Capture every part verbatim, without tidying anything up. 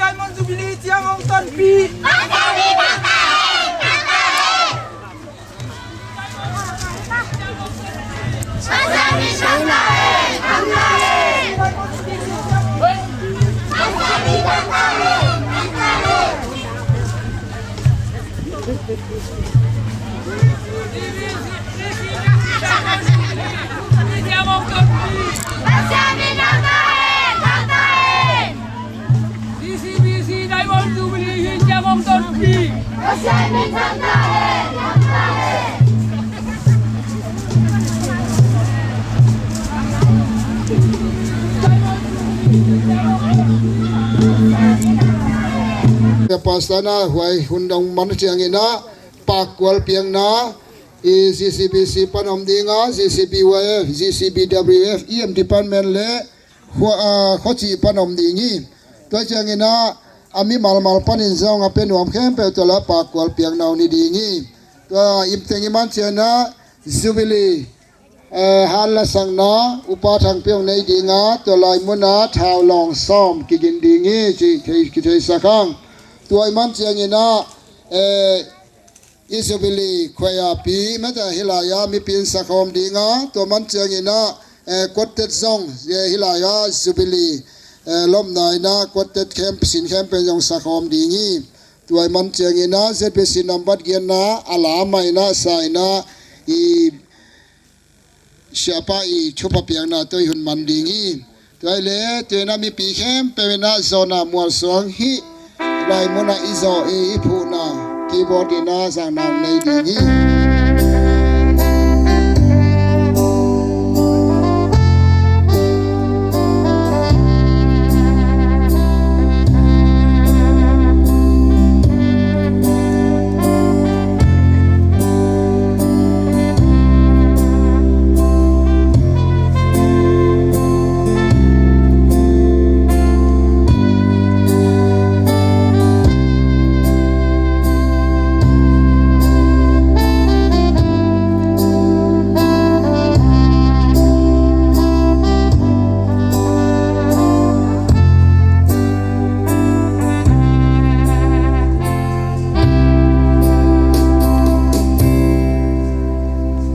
Diamond Jubilee ciang hong tonpih. Pasian min thangta hen, thangta hen. J C B C Diamond Jubilee hi ciang hong tonpih. Pasian min thangta hen, thangta hen. Pastor na huai hun dong man ciangin ah pakkual piakna i J C B C pan om ding a, J C B Y F, J C B W F, E M department le khua, aa, khuacih pan om ding hi. Tua ciangin ah a mimal mal panin zong a pia nuam khempeuh tua la pakkual piakna uh ni ding hi. Tua imteng i man ciangin ah Jubilee, eh, han la sakna upa thangpi hong nei ding a, tua lai mun ah thau lawng sawm kigin ding hi ci thei, kitheisak hang. Tua i man ciangin ah, eh, i Jubilee khuaiapi mete hi lai-ah mipi in sakhawm ding a, tua man ciangin ah, eh, quartet zong, eh, hi lai-ah Jubilee, eh, lomna in ah quartet khempeuh, sin khempeuh zong sakhawm ding hi. Tua i man ciangin ah Z B C nambat giatna a la mah in ah sa in ah i siapa i thupha piakna tua i hun man ding hi. Tua hi leh tua in ah mipi khempeuh in ah zawnna mualsuang hi. Lai mun ah i zawh i, i phuhna keyboard in ah zakna nei ding hi.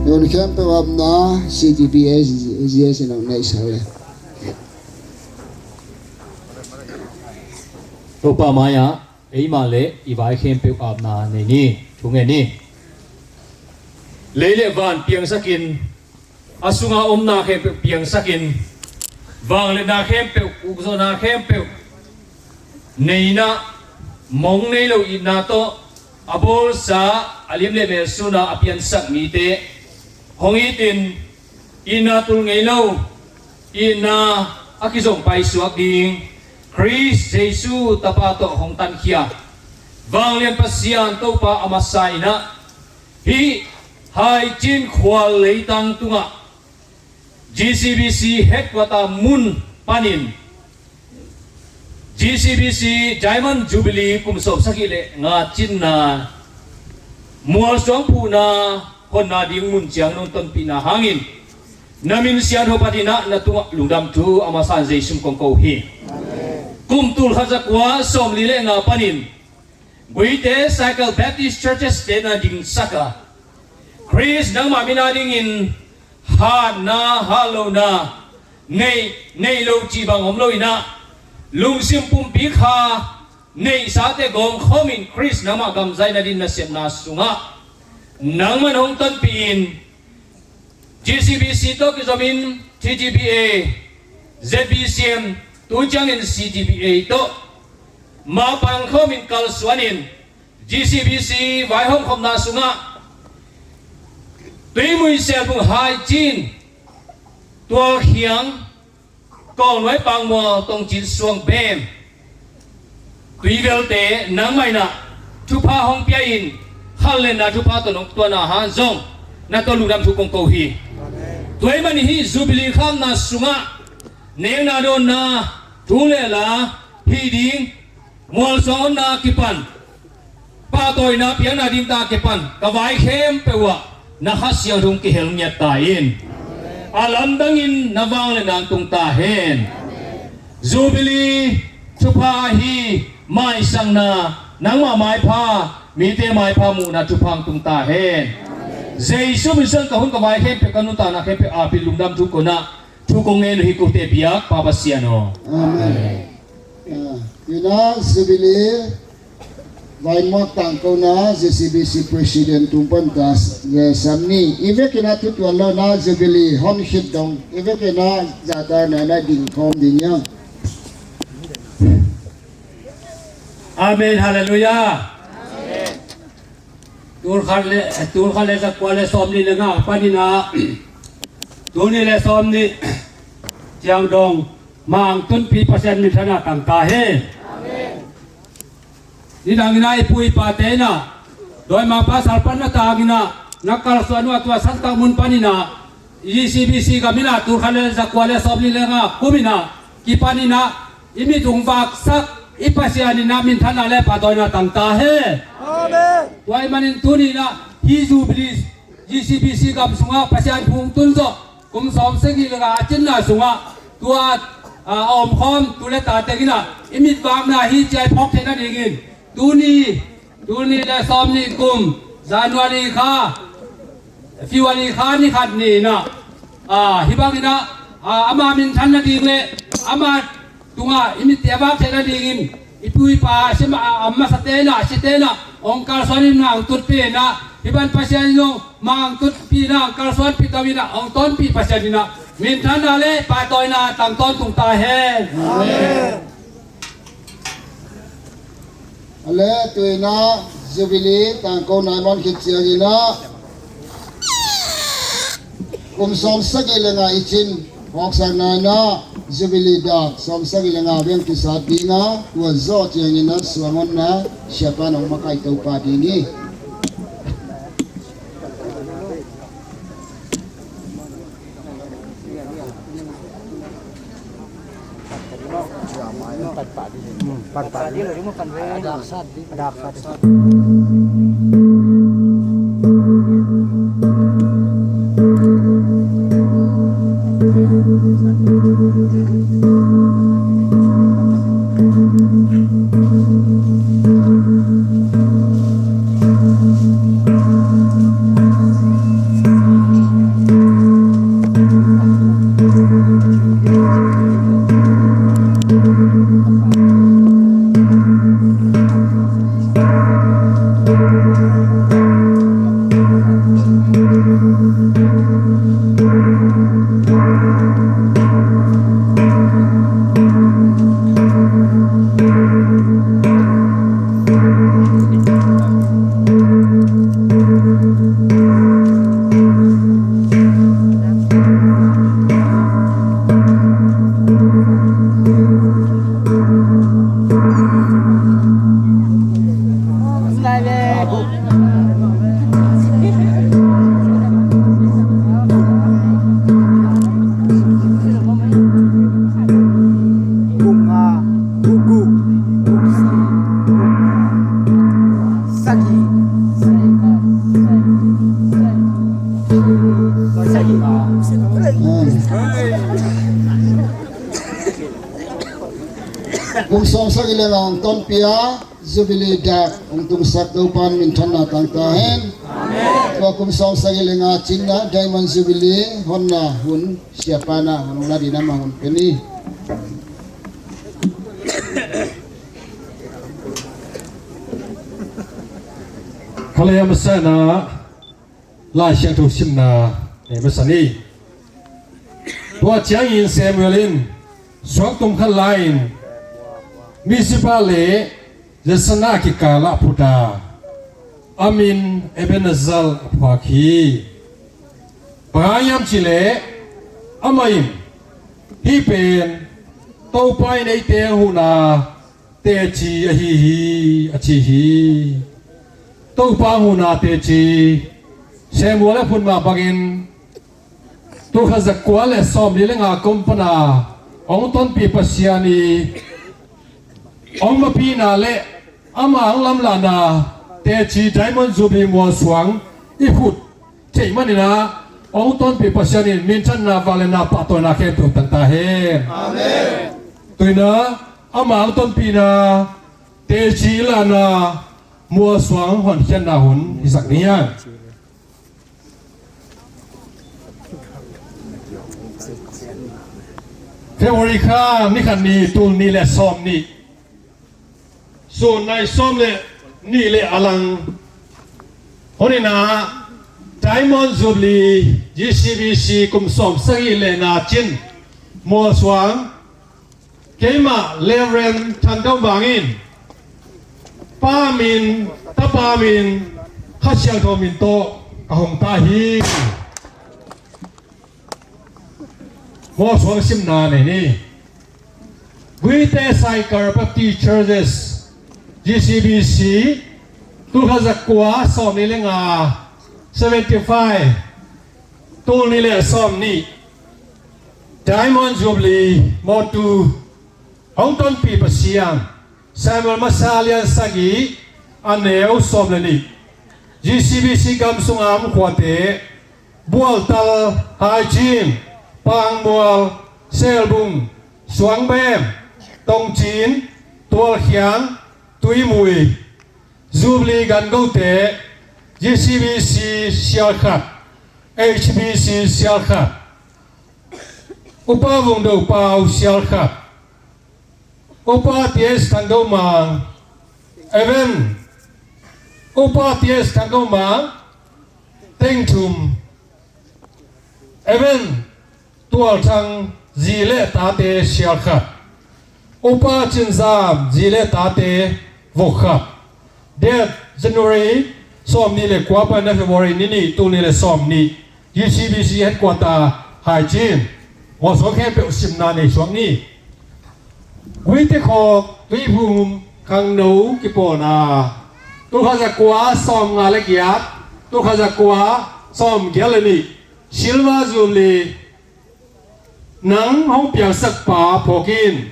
Tun khempeuh apna C D B S G S in hong neihsak le. Topa mai-ah eimah le i vai khempeuh apna nei ni. Thu ngen ni. Lei le van piangsakin, a sunga omna khempeuh piangsakin, vangliatna khempeuh, ukzawhna khempeuh, neihna, mong nei lo itna tawh a bawlsa, a liam le mel suna a piansak mite hong itin, itna tul ngei lo, itna a kizom paisuak ding Khrist Jesu Tapa tawh hong tankhia vanglian Pasian Topa a masa in ah, hih Haicin khual leitang tungah G C B C headquarter mun panin G C B C Diamond Jubilee kum sawmsagih le nga cinna mualsuang phuhna honna ding mun ciang nong tonpihna hangin na min siangtho panin ah na tungah lungdam thu a masa in Jesu min kong ko hi. Kum tul khat za kua sawmli le nga panin Guite Cycle Baptist Churches te na dingsak a, Khrist nangmah min a dingin hatna, hat lohna, neih, neih lo cih bang om lo in ah, lungsim pumpi kha neihsate gawm khawmin Khrist nangmah gam zai nading nasepna sungah nangman hong tonpih in, G C B C tawh kizomin T G B A, Z B C M, tu ciangin C G B A tawh mapang khawmin kalsuanin G C B C vaihawmkhopna sungah Tuimui Selphung Haicin, Tualkhiang, Kawngnuai Pangmual, Tongcin Suang Bem, Tuivelte nangmah in ah thupha hong pia in, khanletna thupha tawh nong tuahna hang zong na tawh lungdam thu kong ko hi. Tua ahih manin hih Jubilee khapna sungah nekna dawnna, thu le la, hih ding, mualsuang honna kipan, pahtawina piakna ding ta kipan ka vai khempeuh ah na Kha Siangtho hong kihel ngiat ta in, a lamdangin na vangliatna hong tung ta hen. Jubilee thupha ahi maisakna, nangmah maipha, mite maipha muhna thupha hong tung ta hen. Jesu min suang ka hun ka vai khempeuh, ka nuntakna khempeuh a pi lungdam thu kong na, thu kong ngen uh hi, kote biak Pa Pasian aw. Amen. Ah, ina Jubilee vaimawk tangkona J C B C President tung pan ta, eh, sam ni. I vekin a thutual lohna Jubilee hon khit dong, i vekin a zahtakna na dingkhawm ding hiam? Amen. Halleluiah. Tulkhat le, tulkhat le zakua le sawmnih le nga panin ah, tulnih le sawmnih ciang dong mangtunpi Pasian minthanna tang ta hen. Nidangin ah i pu i pate in ah dawimangpa salpanna tangin ah na kalsuan uh a tua santak mun panin ah G C B C gam in ah tulkhat le zakua le sawmnih le nga kum in ah kipan in ah i mit hong vaksak i Pasian in ah minthanna le pahtawina tang ta hen. Amen. Tua ahih manin tuni in ah hih Jubilee G C B C gam sungah Pasian thu hong tun zawh kum sawmsagih le nga a cinna sungah tua, a, a omkhawm tu le ta teng in ah i mit vakna hih ci-a i phawk theihna dingin tuni, tuni le sawmnih kum January kha, February kha ni khat ni in ah, a, hih bangin ah, a, ama minthan nading le ama tungah i mitte a vak theih nadingin i pu i pa sim a, a masate in ah, site in ah hong kalsuan in ah, hong tutpih in ah, hih bang Pasian in hong mangtunpih in ah, hong kalsuanpih to in ah, hong tonpih Pasian in ah minthanna le pahtawina tang tawntung ta hen. Amen. A le tu in ah Jubilee tangko nai man khit ciangin ah kum sawmsagih le nga i cin hawksakna in ah Jubilee dak sawmsagih le nga veng kisat ding a, tua zawh ciangin ah suang honna siapa in hong makaih to pah ding hi. Kum sawmsagih le nga hong tonpih a, Jubilee dak hong tungsak Topa'n minthanna tang ta hen. Tua kum sawmsagih le nga cinna Diamond Jubilee honna hun siapa na hun hong la ding a mah hun pia ni. Khalei a masa na Lai Siangtho simna nei masa ni. Tua ciangin Samuel in suangtum khat la-in Mizpa le Jesa kikal ah phut a, a min Ebenezer a phuak hi. Bang hang hiam cih leh amah in, "Hih pen Topa in eite huhna teci ahi hi," a ci hi. Topa huhna teci, Samuel a phut mah bangin tulkhat zakua le sawmli le nga kum pan a hong tonpih Pasian i hong mapihna le ama hong lamlahna teci Diamond Jubilee mualsuang i phut theih manin a hong tonpih Pasian in minthanna, vangliatna, pahtawina khempeuh tang ta hen. Amen. Tu-in a ama hong tonpihna teci i lahna mualsuang honkhiatna hun hi sak ding hi hang. February kha ni khat ni, tul nih le sawmnih, sun nai sawm le nih le a lang hun in a Diamond Jubilee G C B C kum sawmsagih le nga cin mualsuang keimah Reverend Thang Dong Bang in Pa min, Tapa min, Kha Siangtho min tawh ka hong ta hi. Mualsuang simna nei ni. Guite Saikar Baptist Churches, G C B C, tulkhat zakua sawmli le nga, seventy five, tul nih le sawmnih, Diamond Jubilee mawtu hong tonpih Pasian, Samuel masa lian sagih, a neu sawm le nih. G C B C gam sunga om khuate, Bualtal, Haicin, Pangmual, Selbung, Suangbem, Tongcin, Tualkhiang, Tuimui, Jubilee gangote, G C B C sial khat, H B C sial khat, Upa Vung Do Pau sial khat, Upa T S Thang Do Mang, Evan, Upa T S Thang Do Mang, teng thum, Evan Tual Thang zi le tate sial khat, Upa Cin Zam zi le tate vok khat. Date January sawmnih le kua pan a February ni nih, tul nih le sawmnih, G C B C headquarter Haicin. Mualsuang khempeuh simna nei suak ni. Guite Khawk Tuiphum khangno kipawlna, tulkhat zakua sawmnga le giat, tulkhat zakua sawmgiat le nih, Silver Jubilee, nang hong piangsak pa phawk in,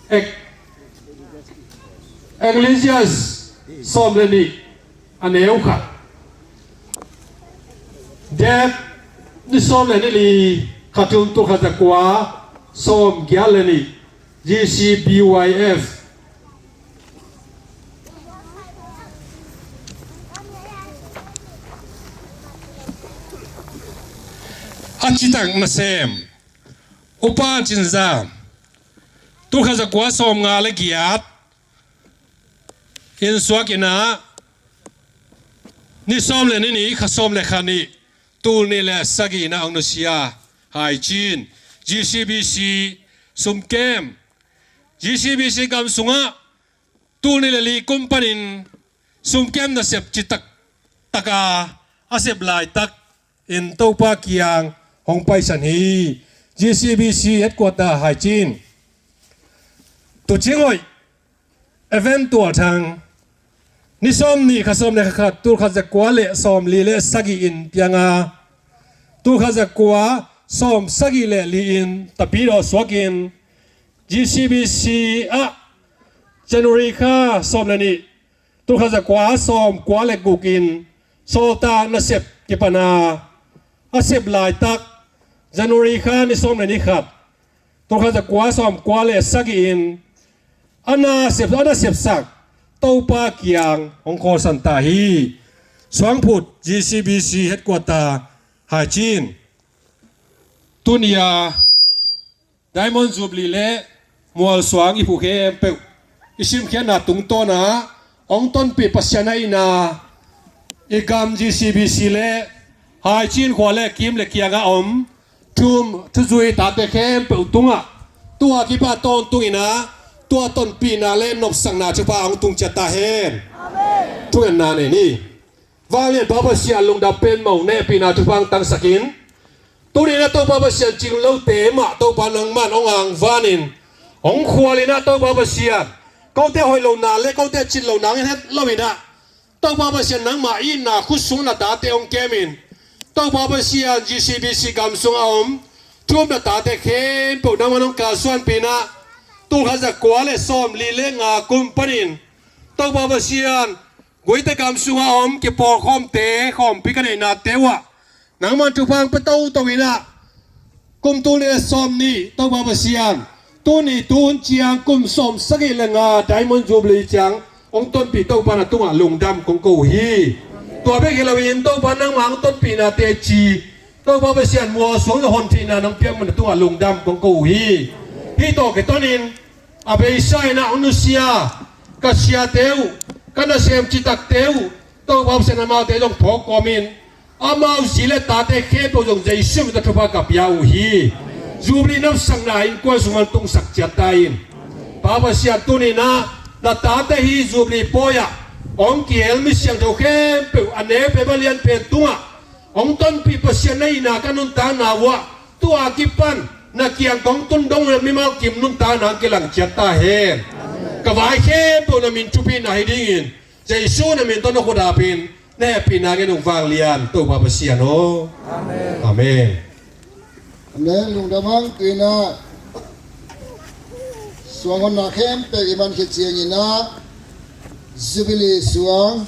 Ek-, Ecclesiastes sawm le nih, a neu khat. Date ni sawm le ni li, kha thum, tulkhat zakua sawmgiat le nih, G C B Y F. A citak nasem, Upa Cin Zam, tulkhat zakua sawmnga le giat, in suak in a, ni sawm le ni nih, kha sawm le kha nih, tul nih le sagih in a hong nusia Haicin, G C B C sumkem, G C B C gam sungah tul nih le li kum panin sumkem nasep citak taka a sep laitak in Topa kiang hong paisan hi. G C B C headquarter Haicin. Tuucing Hoih, Evan Tual Thang, ni sawmnih, kha sawm le kha khat, tulkhat zakua le sawmli le sagih in piang a, tulkhat zakua sawmsagih le li in tapidaw suak in, G C B C ah January kha sawm le nih, tulkhat zakua sawmkua le guk in sawltak nasep kipan a, a sep laitak January kha ni sawm le ni khat, tulkhat zakua sawmkua le sagih in a nasep, a nasepsak Topa kiang hong khawlsan ta hi. Suangphut G C B C headquarter Haicin. Tuni a Diamond Jubilee le mualsuang i phuh khempeuh i simkhiatna tungtawn a hong tonpih Pasian a itna i gam G C B C le Haicin khua le kim le kiang a om thu-um thuzui tate khempeuh tungah tua kipan tawntung in a tua tonpihna le nopsakna thupha hong tung ciat ta hen. Thungetna nei ni. Vanglian Pa Pasian, lungdam pen mah hong nehpihna thupha hong tangsak in. Tuni in a Topa Pasian, cing lote mah Topa nangman hong angvan in hong khual in a Topa Pasian, kote hoih lohna le kote cin lohna hong het lo in a Topa Pasian, nangmah itna khut sung na tate hong kem in. Topa Pasian, G C B C gam sung a om thu-um na tate khempeuh nangman hong kalsuanpih in a, tul khat za kua le sawmli le nga kum panin Topa Pasian, Guite gam sung a om kipawlkhawmte khawmpi ka neihnate uh ah nangman thupha hong pia toto in a, kum tul nih le sawmnih Topa Pasian, tuni tuhun ciang kum sawmsagih le nga Diamond Jubilee ciang hong tonpih Topa na tungah lungdam kong ko uh hi. Tua bek hi loin Topa nangmah hong tonpihnate ci Topa Pasian mualsuang le honthihna nong piak man na tungah lungdam kong ko uh hi. Hih tawh kiton in a beisa in a hong nusia ka siate uh, ka nasem citakte uh, Topa Pasian amaute zong phawk kawmin amau zi le tate khempeuh zong Jesu min tawh thupha ka pia uh hi. Jubilee nopsakna innkuan sungah tungsak ciat ta in. Pa Pasian, tuni in a na tate hih Jubilee pawi ah hong kihel mi siangtho khempeuh a neu pen a lian pen tungah hong tonpih Pasian na itna ka nuntakna uh ah tua kipan na kiang kong tun dong uh le mimal kim nuntakna hong kilang ciat ta hen. Ka vai khempeuh na min thupina hi dingin Jesu na min tawh na khut apin na hehpihna ngen ung, Vanglian Topa Pasian aw. Amen. Amen. Amen. Lungdam hang. Tuni in a suang honna khempeuh i man khit ciangin a Jubilee suang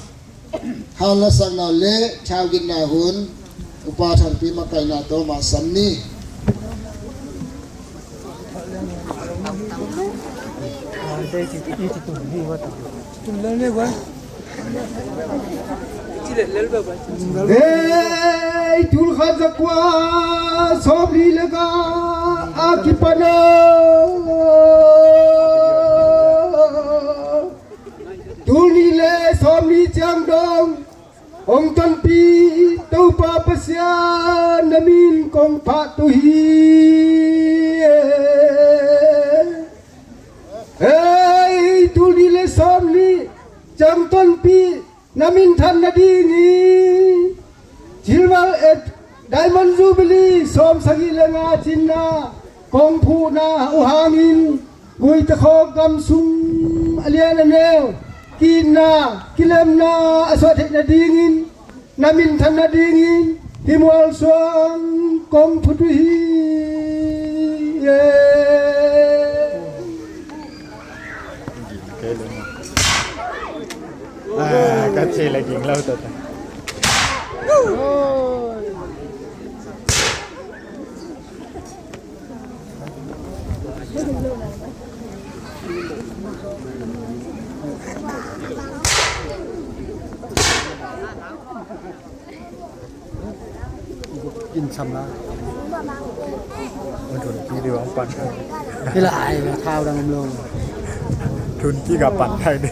hanlasakna le thaugitna hun Upa Thanpi makaihna tawh mah sam ni. Ei, tul khat za kua sawmli le nga a kipan a tul nih le sawmli ciang dong hong tonpih Topa Pasian na min kong phahtu hi. Ei, tul nih le sawmli ciang tonpih na minthan nading hi. Silver, eh, Diamond Jubilee sawmsagih le nga cinna kong phuhna uh hangin Guite khawk gam sung a lian a neu ki-itna kilemna a suah theih nadingin na minthan nadingin hih mualsuang kong phut uh hi. Ah, ka ci le ging lo ta ta. Kin sam la. Wan thun ki di wang pan. Ki la ai la thau dang um lo. Thun ki ka pan thai di.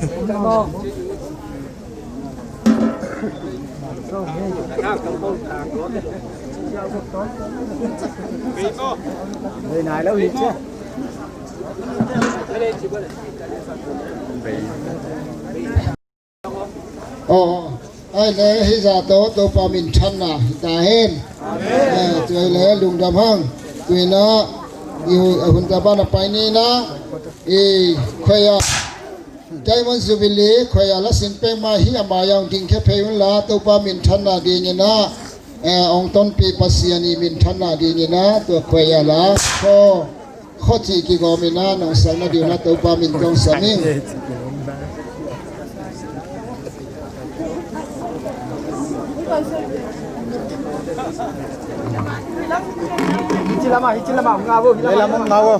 Aw, ai le hih zah tawh Topa minthanna hi ta hen. Eh, tua hi le lungdam hang. Tuni in a i hu-, a hun tapa na pai ni in a i khuai ah Diamond Jubilee khuai ah la sin pek mah hi, a mai ah hong dingkhia phei un la, Topa minthanna dingin a, eh, hong tonpih Pasian i minthanna dingin a, tua khuai ah la khaw, khaw cih kigawm in a, nong sak nading un a Topa min kong sam ing. Hici lamah, hici lamah, ngau, hici lamah, ngau.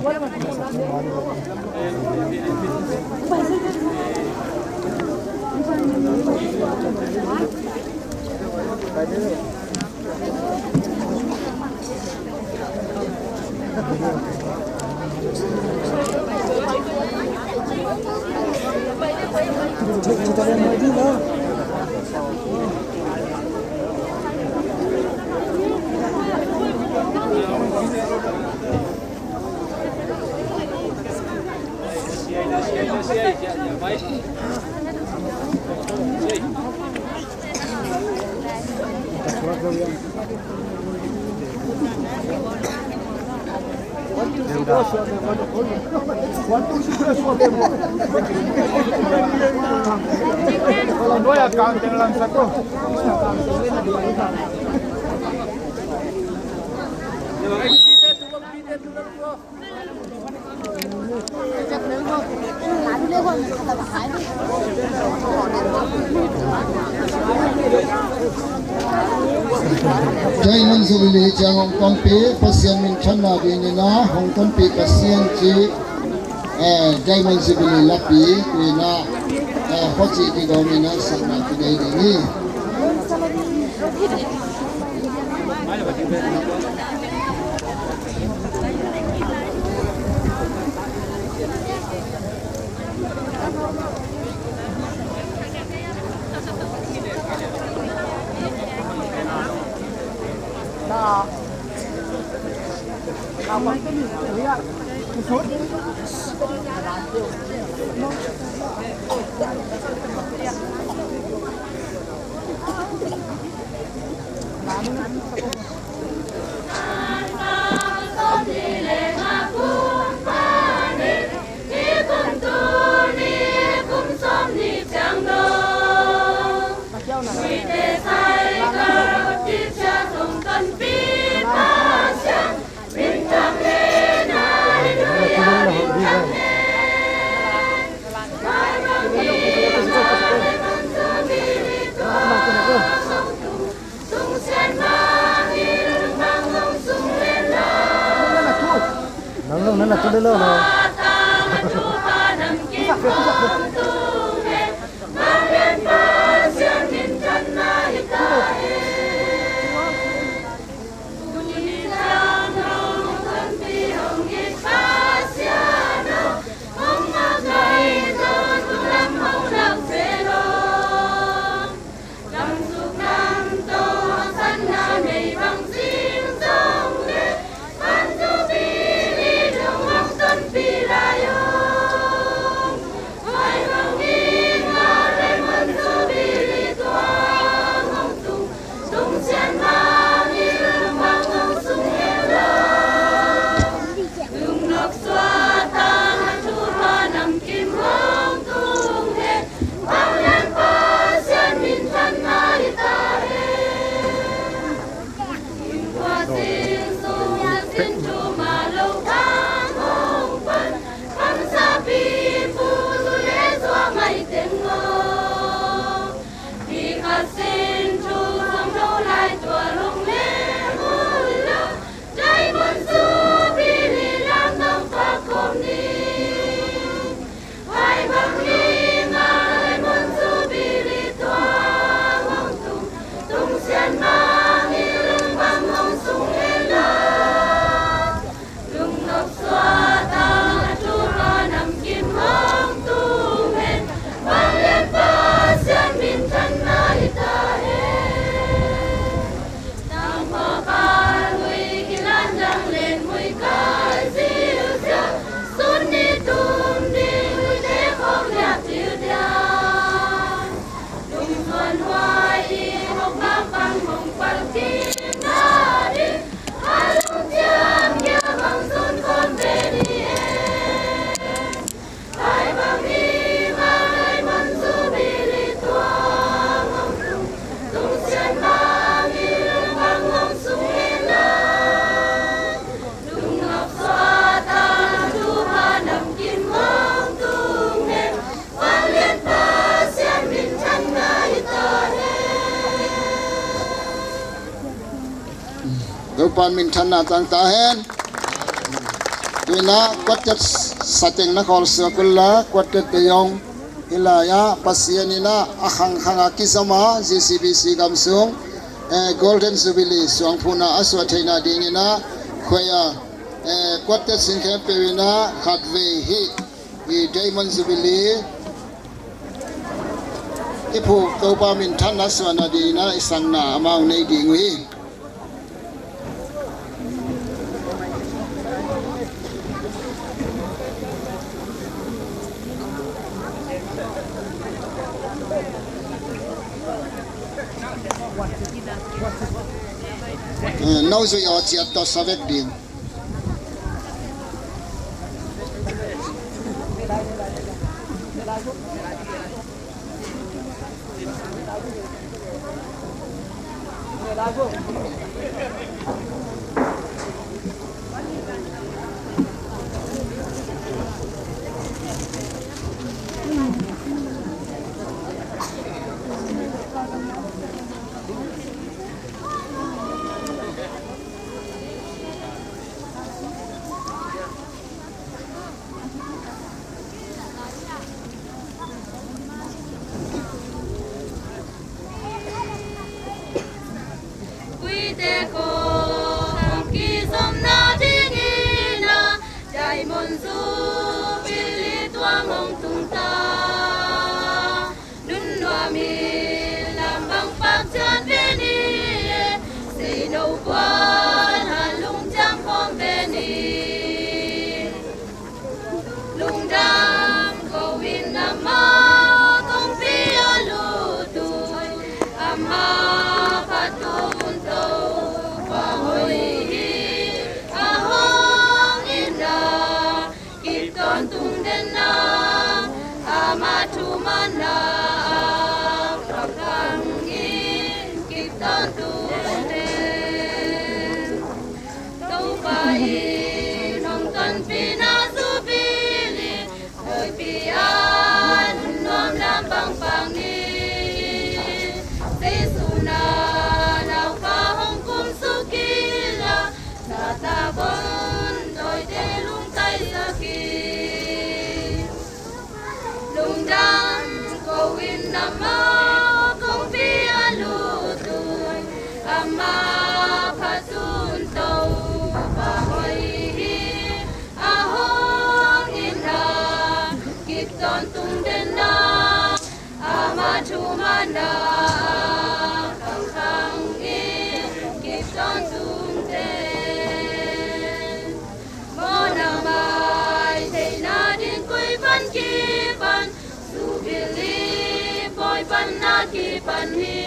Diamond Jubilee ciang hong tonpih Pasian minthanna dingin a hong tonpih Pasian ci, eh, Diamond Jubilee lapi tuina, eh, khuaci kigawmin a sakna kinei ding hi. Topa minthanna tang ta hen. Tuina quartet sateng na khawl suak un la, quartet te zong Hih lai-ah Pasian in ah a khangkhang a kizom a G C B C gam sung, eh, Golden Jubilee suangphun a suah theihna dingin ah khuai a, eh, kuatte sin khempeuh in ah khatvei hih i Diamond Jubilee i phuk Topa minthanna suahna dingin ah i sangna amau nei ding uh hi. Eh, no zui aw ciat tawh sa vek ding. Kuite khawng kizomna dingin ah Diamond Jubilee tuam hong tung ta. Nunnuam in lam bang pak ciat ve ni e, sei no kuan han lungdam khawm ve ni. Lungdam ko in amah kongpi a lut uh, amah phat tungtawn Topa hoih hi. A hong in ah kip tawntung den a, amah thumanna a khangkhang in kip tawntung den. Topa in hong tonpihna Jubilee hoihpi a nunnuam lam bang pak ni. Jesu na laupa hong kumsuk kila, Satan bon tawite lungtaisak hi. Lungdam ko in amah kongpi a lut uh, amah phat tungtawn Topa hoih hi. A hong in ah kip tawntung den a, amah thumanna a khangkhang in kip tawntung den. Mawhna mai theihna ding koi pan kipan, Jubilee pawi panna kipan hi.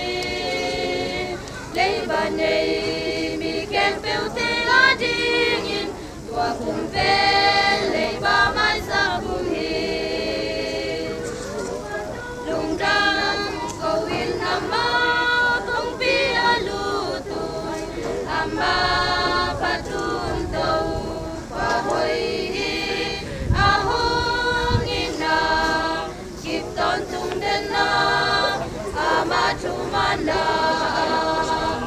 Leiba nei mi khempeuhte a dingin tua kum pen leiba maisak kum hi. Lungdam ko in amah kongpi a lut uh, amah phat tungtawn Topa hoih hi. A hong in ah kip tawntung den a, amah thumanna a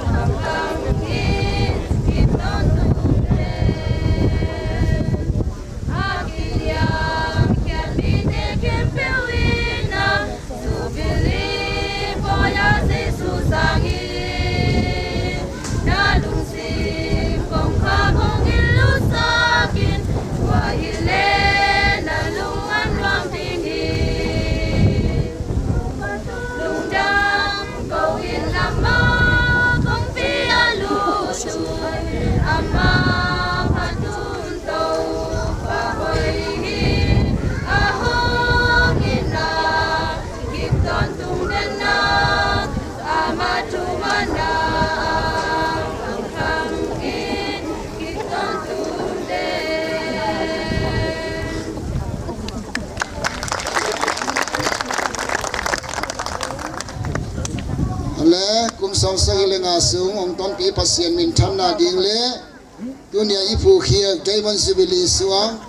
khangkhang in kip tawntung den. A kiniamkhiat mite khempeuh in ah Jubilee pawi ah Jesu sang in, na lungsim kongkhak hong in lutsak in, tua hi leh na lung a nuam ding hi. Lungdam ko in amah kongpi a lut uh, amah phat tungtawn Topa hoih hi. A hong in ah kip tawntung den a, amah thumanna a khangkhang in kip tawntung den. Le kum sawmsagih le nga sung hong tonpih Pasian minthanna ding le tuni a i phukhia Diamond Jubilee suang,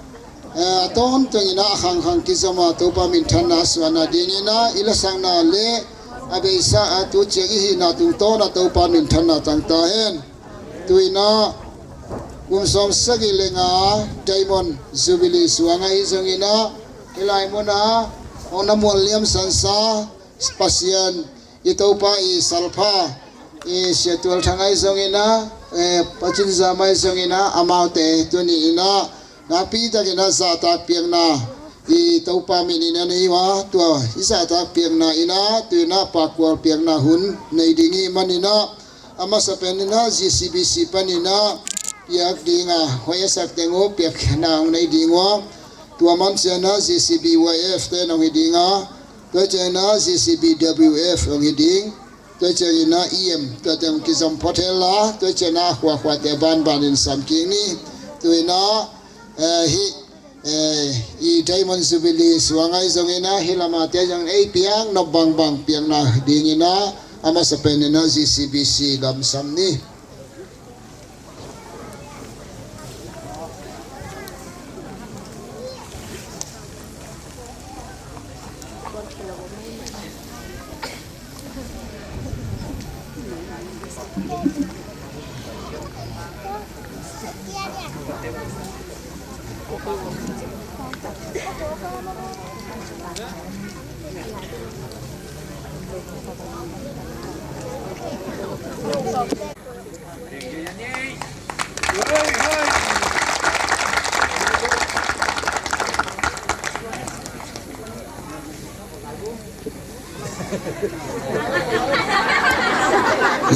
eh, a tawntung in ah a khangkhang kizom a Topa minthanna suahna dingin ah i lasakna le a beisa a tu ciang i hihna tungtawn ah Topa minthanna tang ta hen. Tu in ah kum sawmsagih le nga Diamond Jubilee suang ahi zongin ah hih lai mun ah hong na mual liam sansa Pasian i Topa i salpha i Sia Tual Thang ahi zongin ah, eh, Pacin Zam ahi zongin ah, amaute tuni in ah nakpi takin ah zahtak piakna i Topa min in ah nei uh a, tua i zahtak piakna in ah tu in ah pakkual piakna hun nei ding i hih manin ah, a masa pen in ah G C B C panin ah piak ding a hoih a sak teng uh piakna hong nei ding uh a, tua man ciang ah G C B Y F te in hong hi ding a, tua ciang ah G C B W F hong hi ding. Tua ciangin ah E M tua teng kizom phot hen la, tua ciang ah a khuakhuate banbanin sam kik ni. Tu in ah, eh, hih, eh, i Diamond Jubilee suang ahi zongin ah hih lamate zong ei piak nop bangbang piakna dingin ah a masa pen in ah G C B C lam sam ni.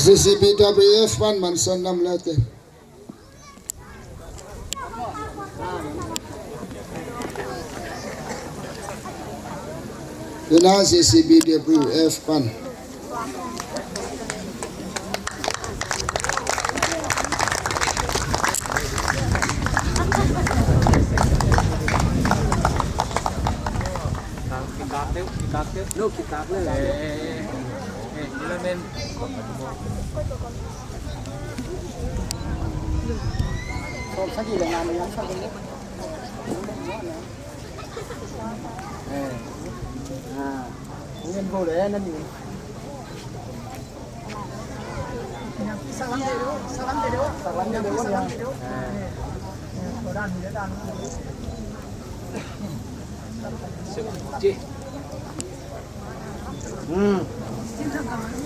G C B W F pan mansan nam late. Tu in ah G C B W F pan.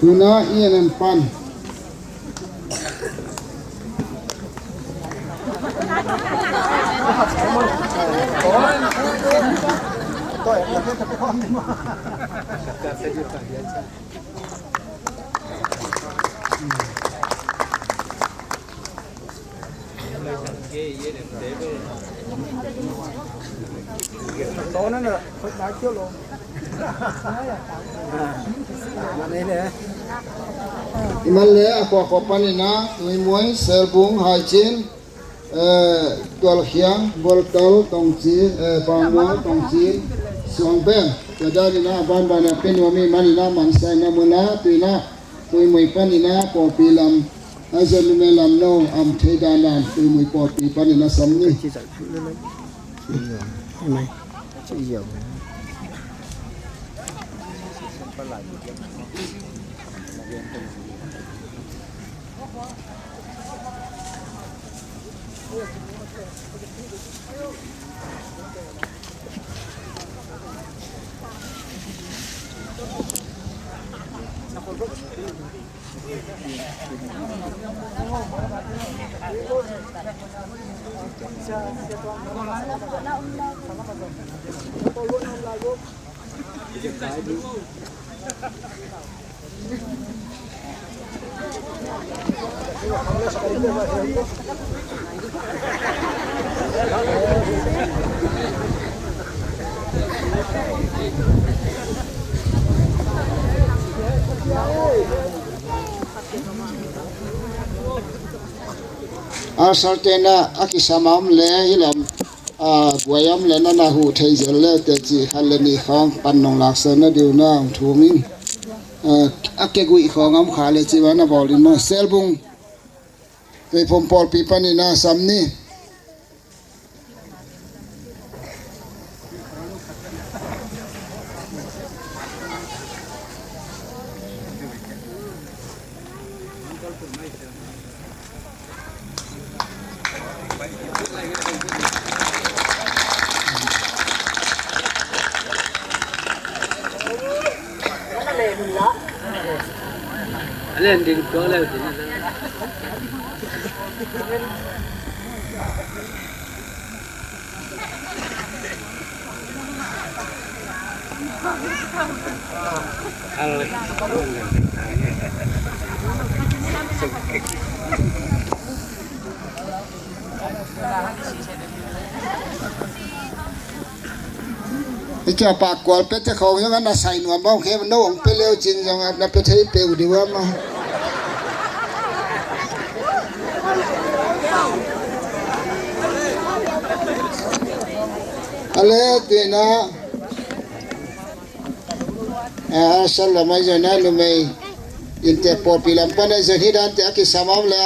Tu in ah E N M pan. Hi man le a khuakhua panin ah Tuimui, Selbung, Haicin, eh, Tualkhiang, Bualtal, Tongci, eh, Pangmual, Tongci, Suangpeng. Tua danin ah a banban ah Pi Nuam i manin ah mansa in ah mun ah tu in ah Tuimui panin ah pawlpi lam a zon nume lam no am thei dan dan Tuimui pawlpi panin ah sam ni. A, saltena a kisam a om le hi lam, a, buai a om le na na huh thei zel le teci khat le nih khawng pan nong laksak na diu na hong thum in. A, a keguih khawng a om kha le ci va na bawl in maw. Selbung Tuiphum pawlpi panin a sam ni. Hih kia pa kual pia te khong zong a na sai nuam bang khe, no hong pia leu cin zong a na pia thei peuh ding uh a maw. A le tuina a, a sal lam a zon a numei innte pawlpi lam pan a zon hi dante a kisam a om le a,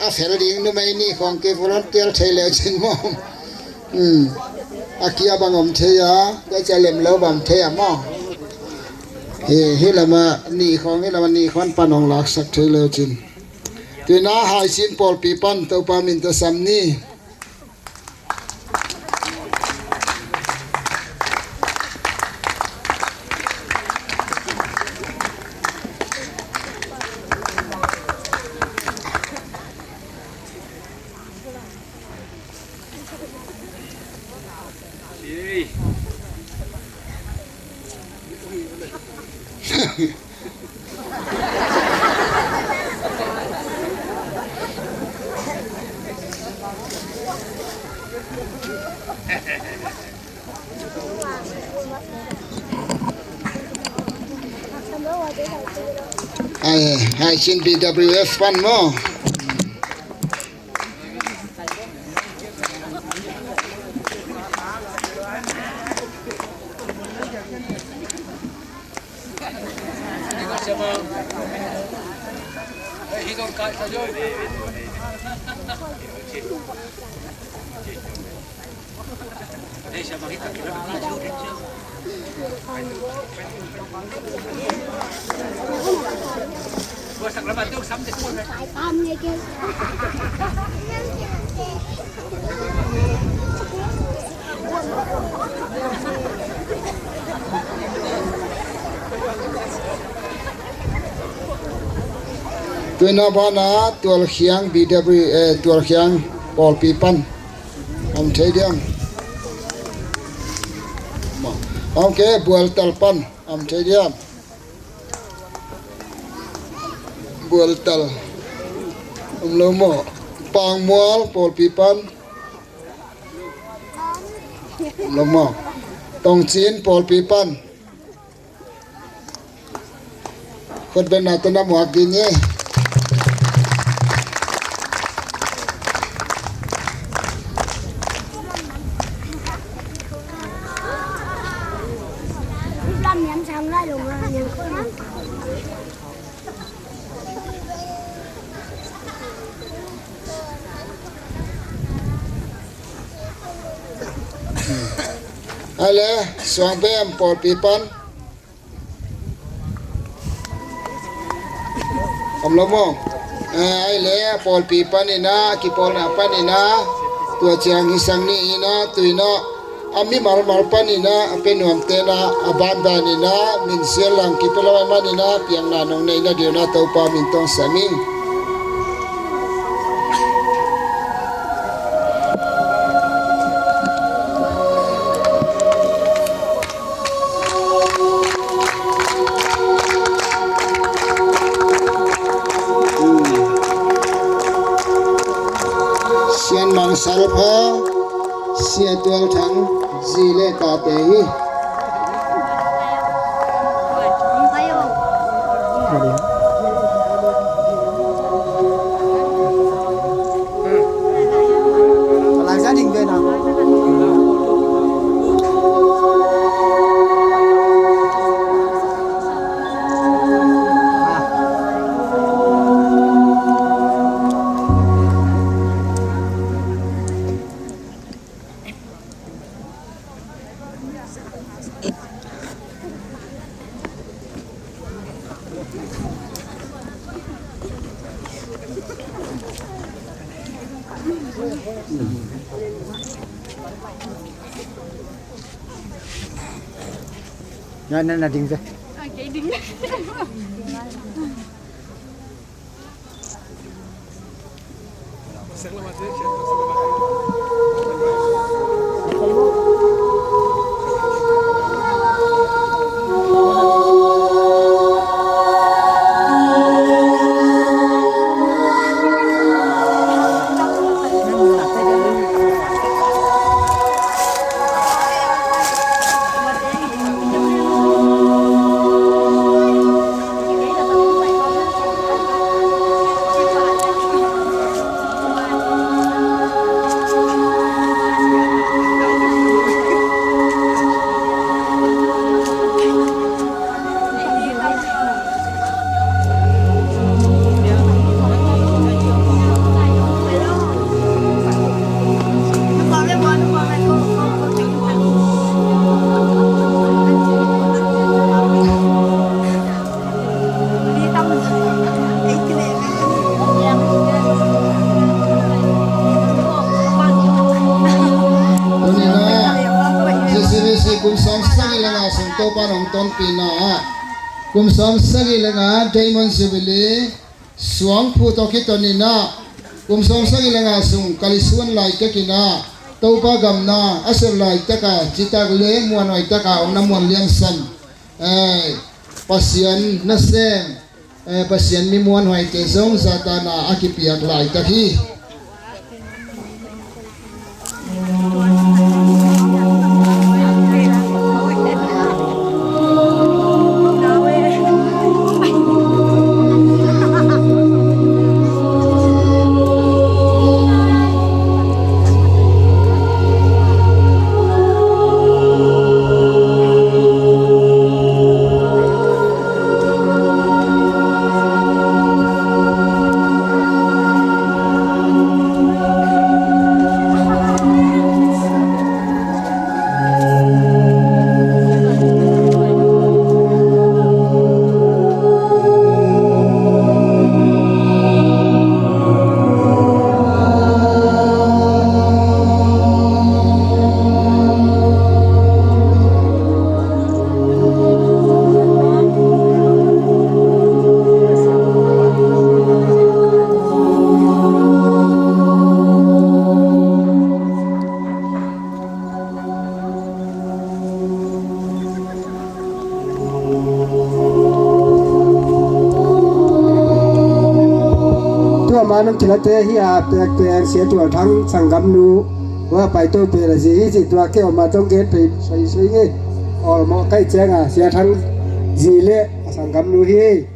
a fel ding numei nih khong ki volunteer thei leu cin maw. Hmm. A kia bang om thei a, ka cia lem lo bang thei a maw. Hi, hi lama nih khong, hi lama nih khong pan hong laksak thei leu cin. Tuina Haisin pawlpi pan Topa min tawh sam ni. Ai, Haisin B W F pan maw. Tuina bana Tualkhiang B W, eh, Tualkhiang pawlpi pan. Om thei diam. Ok, Bualtal pan. Om thei diam. Bualtal. Om lo maw. Pangmual pawlpi pan. Om lo maw. Tongcin pawlpi pan. Khut bengna tawh na muak ding hi. Ale, Suangbem pawlpi pan. Om lo maw. Eh, ai le, a pawlpi panin a, kipawlna panin a, tua ciang hi sang ni in a, tuin a, a mimal mal panin a, a pia nuamte in a, a banbanin a, min sial lang kipia lo ahih manin a, piakna nong neih nading un a Topa min tawh sam ing. Sian Mang Sal Pha, Sia Tual Thang, zi le tate hi. Ngai na na ding ve. Ngai ding. Tuni-in ah, J C B C kum sawm sagih le nga sung Topa in hong tonpihna ah, kum sawm sagih le nga Diamond Jubilee suangphu tawh kiton in ah, kum sawm sagih le nga sung Kalsuan laitak in ah, Topa gam na a sep laitak a, citak le muanhuai tak a hong na muanliansan, eh, Pasian nasem, eh, Pasian mi muanhuaite zong zahtakna a kipiak laitak hi. Tua ma nong kilate hi a, pek pek Sia Tual Thang sanggamnu, tua pai to pek a zi hi ci, tua kei oma tong gen pei soi soi nge. Ol mo kai ceng a, Sia Thang zi le a sanggamnu hi.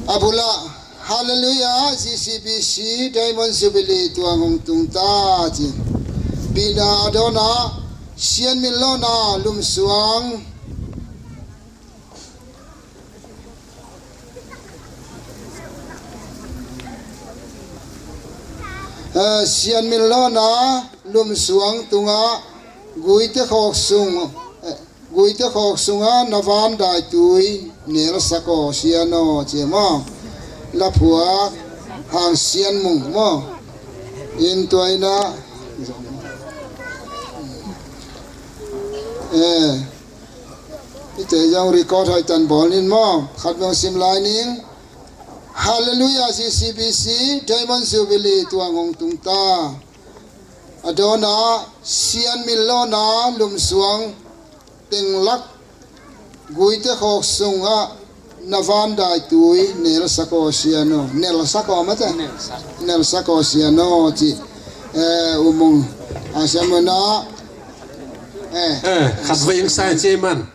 A bul ah, Hallelujah, J C B C Diamond Jubilee tuang hong tung ta ci. Pina a dawn ah, Sian Min Lawhna Lumsuang. Eh, Sian Min Lawhna Lumsuang tungah Guite Khawk sung, eh, Guite Khawk sungah na van daitui nelsak aw Sian aw ci maw. Laphuak Hang Sian Mung maw. In tua in ah, eh, hihte zong record hoih tan bawl ning maw. Khat bang sim lai ning. Hallelujah, J C B C Diamond Jubilee tuang hong tung ta. A dawn ah, Sian Min Lawhna Lumsuang teng lak Guite Khawk sungah na van daitui nelsak aw Sian aw. Nelsak aw mate. Nelsak aw Sian aw ci. Eh, U Mung, a Sian Mung na. Eh. Eh, khat vei hong sa ci man.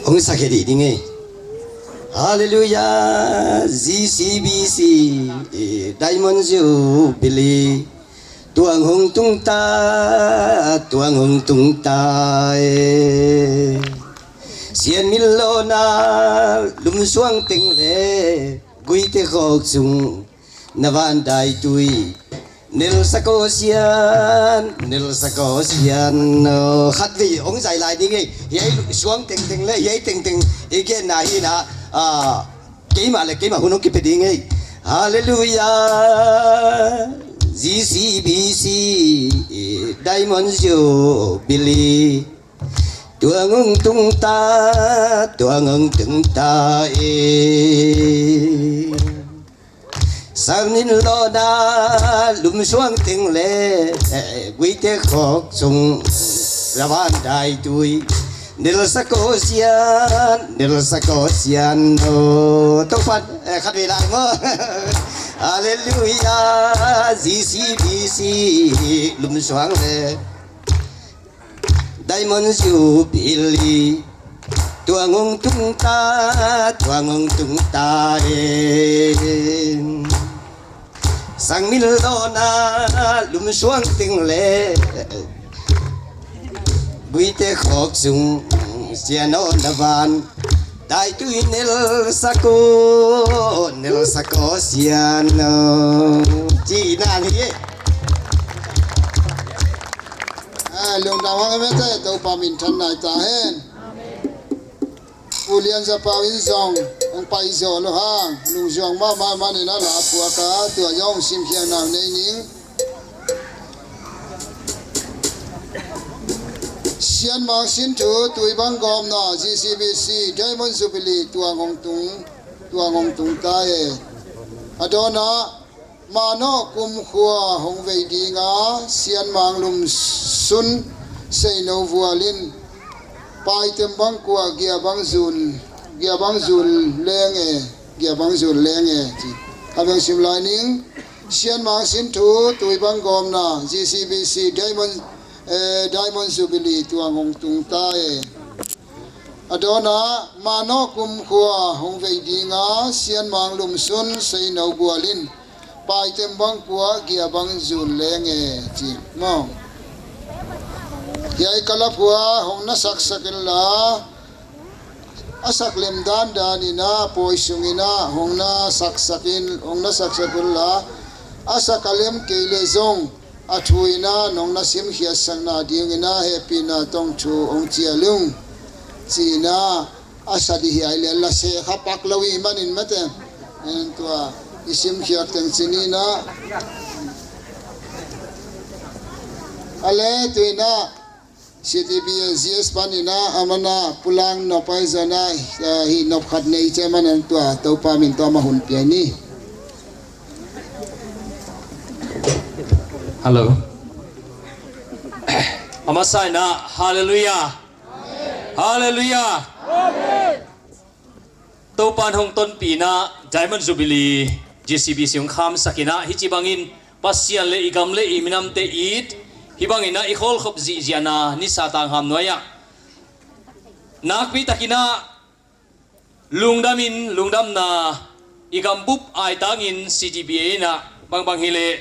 Hong sa khia dih ding ei. Hallelujah, J C B C, eh, Diamond Jubilee. Tuang hong tung ta, tuang hong tung ta, eh. Sian Min Lawhna Lumsuang teng le Guite Khawk sung na van daitui nelsak aw Sian, nelsak aw Sian aw. Khat vei hong zai lai ding ei. Hiai suang tengteng le hiai tengteng i genna hi na, ah, Keimah le keimah hun hong kipia ding ei. Halleluiah. G C B C Diamond Jubilee. Tuang hong tung ta, tuang hong tung ta e. Sang min lawna lum suang teng le, eh, guite khawk sung, lavan dai tui. Nilsa ko sian, nilsa ko sian no. Topan, eh, khat vei lai maw. Halleluiah, G C B C lum suang le. Diamond Jubilee. Tuang hong tung ta, tuang hong tung ta e. Sang min lawna lum suang teng le. Guite khawk sung sian aw na van. Dai tui nilsa ko, nilsa ko sian aw. Ci nang hi e. Ah, lungdam hang mete, Topa minthan nai ta hen. Pu Lian Za Pau in zong hong pai zaw lo hang, lungzuang mahmah manin a la phuak a, tua zong simkhiat nau nei ning. Sianmang Sinthu tui bang gawmna, G C B C Diamond Jubilee tuang hong tung, tuang hong tung ta e. A dawnah Manawh kumkhua hong vei dinga, Sianmang Lumsun Seino Vualin, Paitem Bangkua Giabang Zun, Giabang Zun Leng e, Giabang Zun Leng e, ci. A veng sim lai ning, Sianmang Sinthu tui bang gawmna, G C B C Diamond, eh, Diamond Jubilee tuang hong tung ta e. A dawnah Manawh kumkhua hong vei dinga, Sianmang Lumsun Seino Vualin, Paitem Bangkua Giabang Zun Leng e, ci maw. Hiai ka la phua hong na saksak inla, a sak lem dandan inah, pawi sung inah hong na saksak in, hong na saksak unla, a sak a lem kei le zong a thu inah nong na simkhiatsakna ding inah hehpihna tawh thu hong cial ung, ci inah a sa dih hiai le la se kha pak lo i manin mate. En tua i simkhiat teng ci ni inah. A le tu inah C T B A G S pan inah a mana pulang nop ai zana, eh, hi nop khat nei ce manin tua Topa min tua ma hun pia ni. Hello. A masa inah, halleluiah. Halleluiah. Topan hong tonpih inah Diamond Jubilee G C B C hong khamsak inah, hih ci bangin Pasian le i gam le i minamte it, hih bang inah i khawlkhop zihziahna nisa tangham nuai-ah nakpi tak inah lungdam in, lungdamna i gambup aitangin C T B A inah bangbang hileh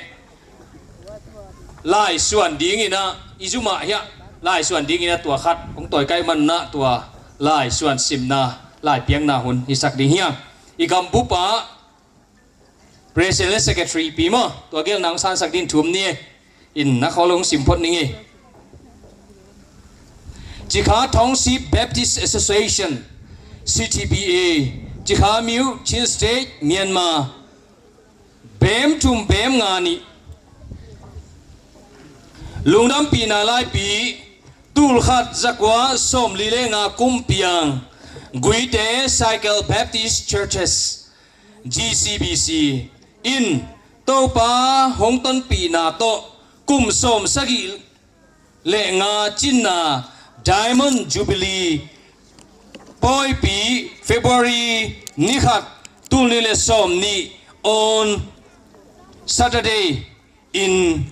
laisuan ding inah i zumah hiah laisuan ding inah tua khat hong tawi kai manah tua laisuan simna, laipiakna hun hisak ding hiam. I gambup ah President le Secretary pi maw, tua gelna hong sansak ding thum ni e. In na khawl hong sim phot ning e. Cikha Township Baptist Association, C T B A, Cikha Myo, Chin State, Myanmar. Bem thum bem nga nih. Lungdampihna laipi, tul khat zakua sawmli le nga kum piang Guite Cycle Baptist Churches, G C B C in Topa hong tonpihna tawh kum sawmsagih le nga cinna Diamond Jubilee pawipi February ni khat, tul nih le sawmnih, on Saturday in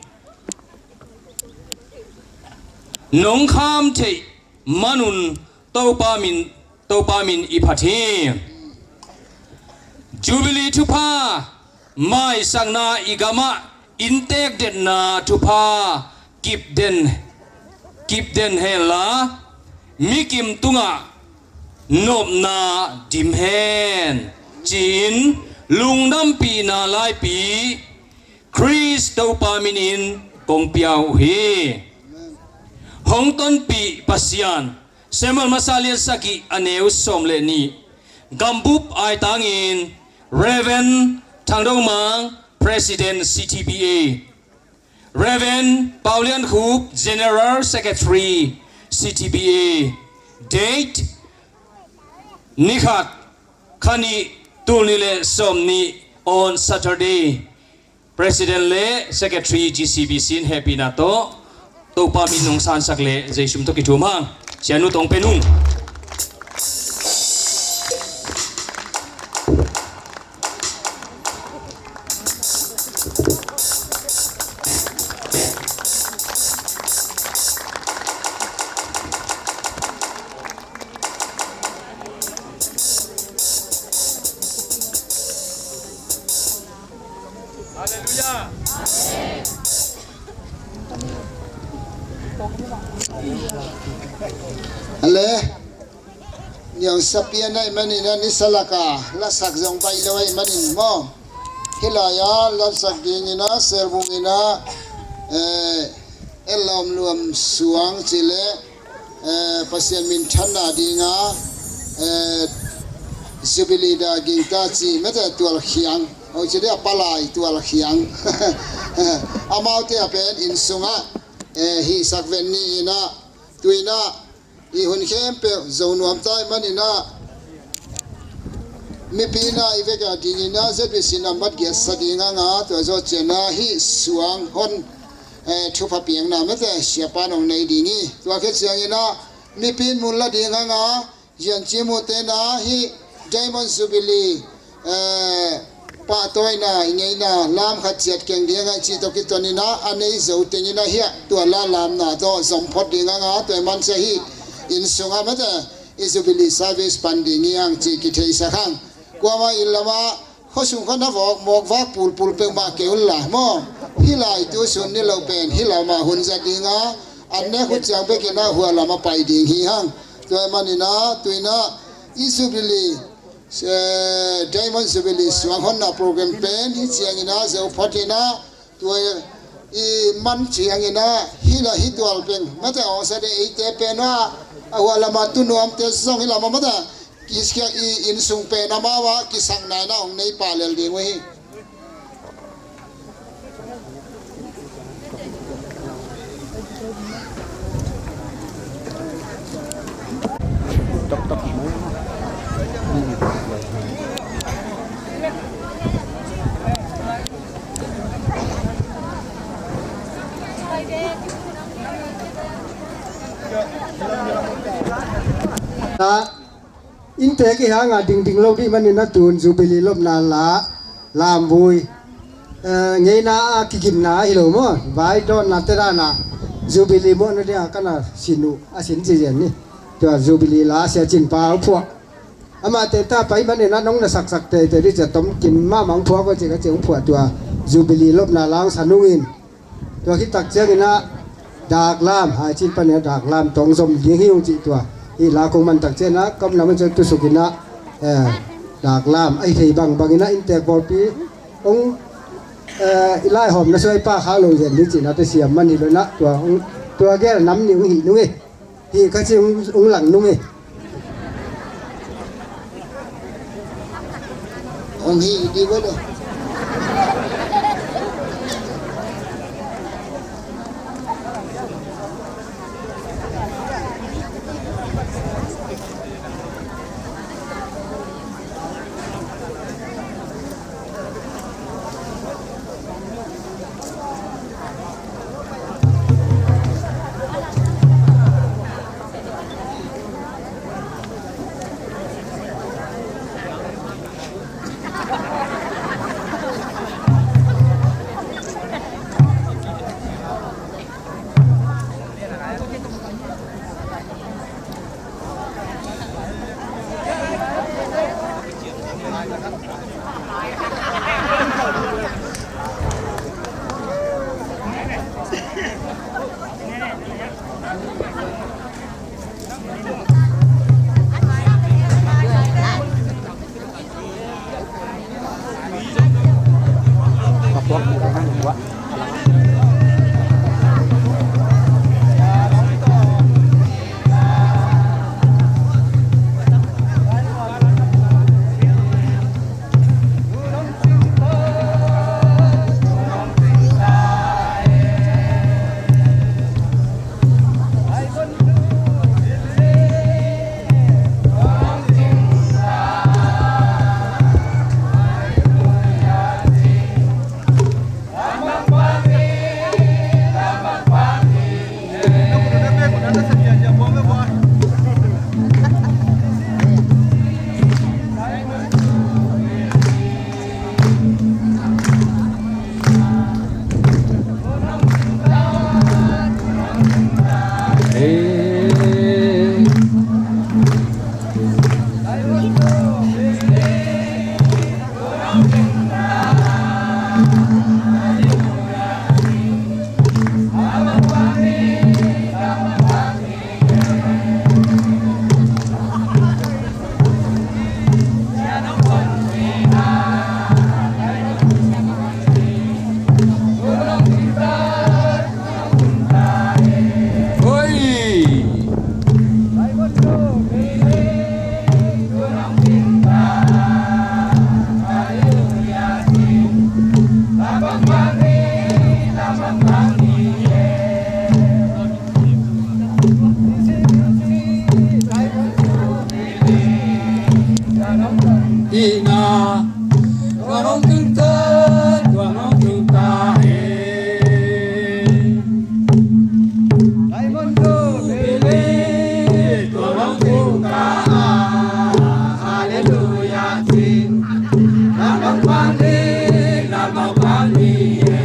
nong kham theih manun Topa min, Topa min i phat hi. Jubilee thupha maisakna, i gamah inntek detna thupha kipden, kipden henla, mikim tungah nopna dim hen, ci-in lungdampihna laipi Khrist Topa minin kong pia uh hi. Hong tonpih Pasian, Samuel masa lian sagih a neu sawm le nih, Gambup aitangin Reverend Thang Do Mang, President C T B A, Reverend Pau Lian Khup, General Secretary C T B A. Date ni khat, kha nih, tul nih le sawm nih, on Saturday. President le Secretary G C B C in hehpihna tawh Topa min hong sansak le Jesu min tawh kithum hang. Sianu tawh hong pen ung. Halleluia. Ale, niang sapian ahih manin a, nisa laka lasak zong baih lo ahih manin maw. Hih lai-a lasak dingin a, Selbung in a, eh, Elom Luam Suang ci le, eh, Pasian minthanna dinga, eh, Jubilee da gingta ci mete tualkhiang. Hong ci dia palai tualkhiang. Amaute a pen inn sungah, eh, hihsak ven ni in a, tu in a, i hun khempeuh zo nuam ta ahih manin a, mipi in a i vek a dingin a Z B C nambat giat sa ding hang a, tua zawh ciang a hih suang hon, eh, thupha piakna mete siapa in hong nei ding hi. Tua khit ciangin a mipi in mun la ding hang a, Ziancimu te in a hih Diamond Jubilee, eh, pahtawina i ngeina lam khat ciat keng ding hang a, i cih tawh kiton in a, a nei zo teng in a hih tua la lamna tawh zom phot ding hang a, tua ahih manin a hih inn sungah mete i Jubilee service pan ding hi hang cih kitheisak hang. Kuamah inn lamah khua sung khuan a vawk mawk vak pulpul peuhmah kei un la maw. Hih lai tu sun ni lo pen hih lamah hun zat ding a, an nek hun ciang bek in a hua lamah pai ding hi hang. Tua ahih manin a tu in a i Jubilee, eh, Diamond Jubilee suang honna program pen hih ciangin a zo phot in a, tua i man ciangin a hih la hih tual peng mete awngsa de eite pen a, a hua lamah tu nuamte zong hih lamah mete kiskiak i inn sung pen amau a kisakna in a hong nei pah lel ding uh hi. Inntek i hanga dingding lo dih manin a tun Jubilee lopna la lamvui, eh, ngeina a kigimna ahi lo maw? Vai dawnna te dana Jubilee mawhna dinga kana sin uh a sin cizian ni. Tua Jubilee la a sia cin pa a phuah. Amah teta pai manin a nong na saksak teitei dih cia tom kim mahmah hong phuak aw cih ka ci hong phuah tua Jubilee lopna la hong sa nungin. Tua khit tak ciangin a daklam, hai cin panin a daklam tawh hong zom ding hi ung cih tua. Hih la kong man tak ciangin a kamna man ciang tusuk in a, eh, daklam ahi thei bangbang in a inntek pawlpi hong, eh, i laihawmna suai pa kha lo zen ding cihna te siam man hi lo in a tua hong, tua gel nam nih hong hih nung hi. Hih ka ci hong, hong lang nung hi. Hong hih dih vo lo. Ina, tua hong tung ta, tua hong tung ta e. Diamond Jubilee, tua hong tung ta. Halleluiah, cin. Lamang pang ni, lamang pang ni e.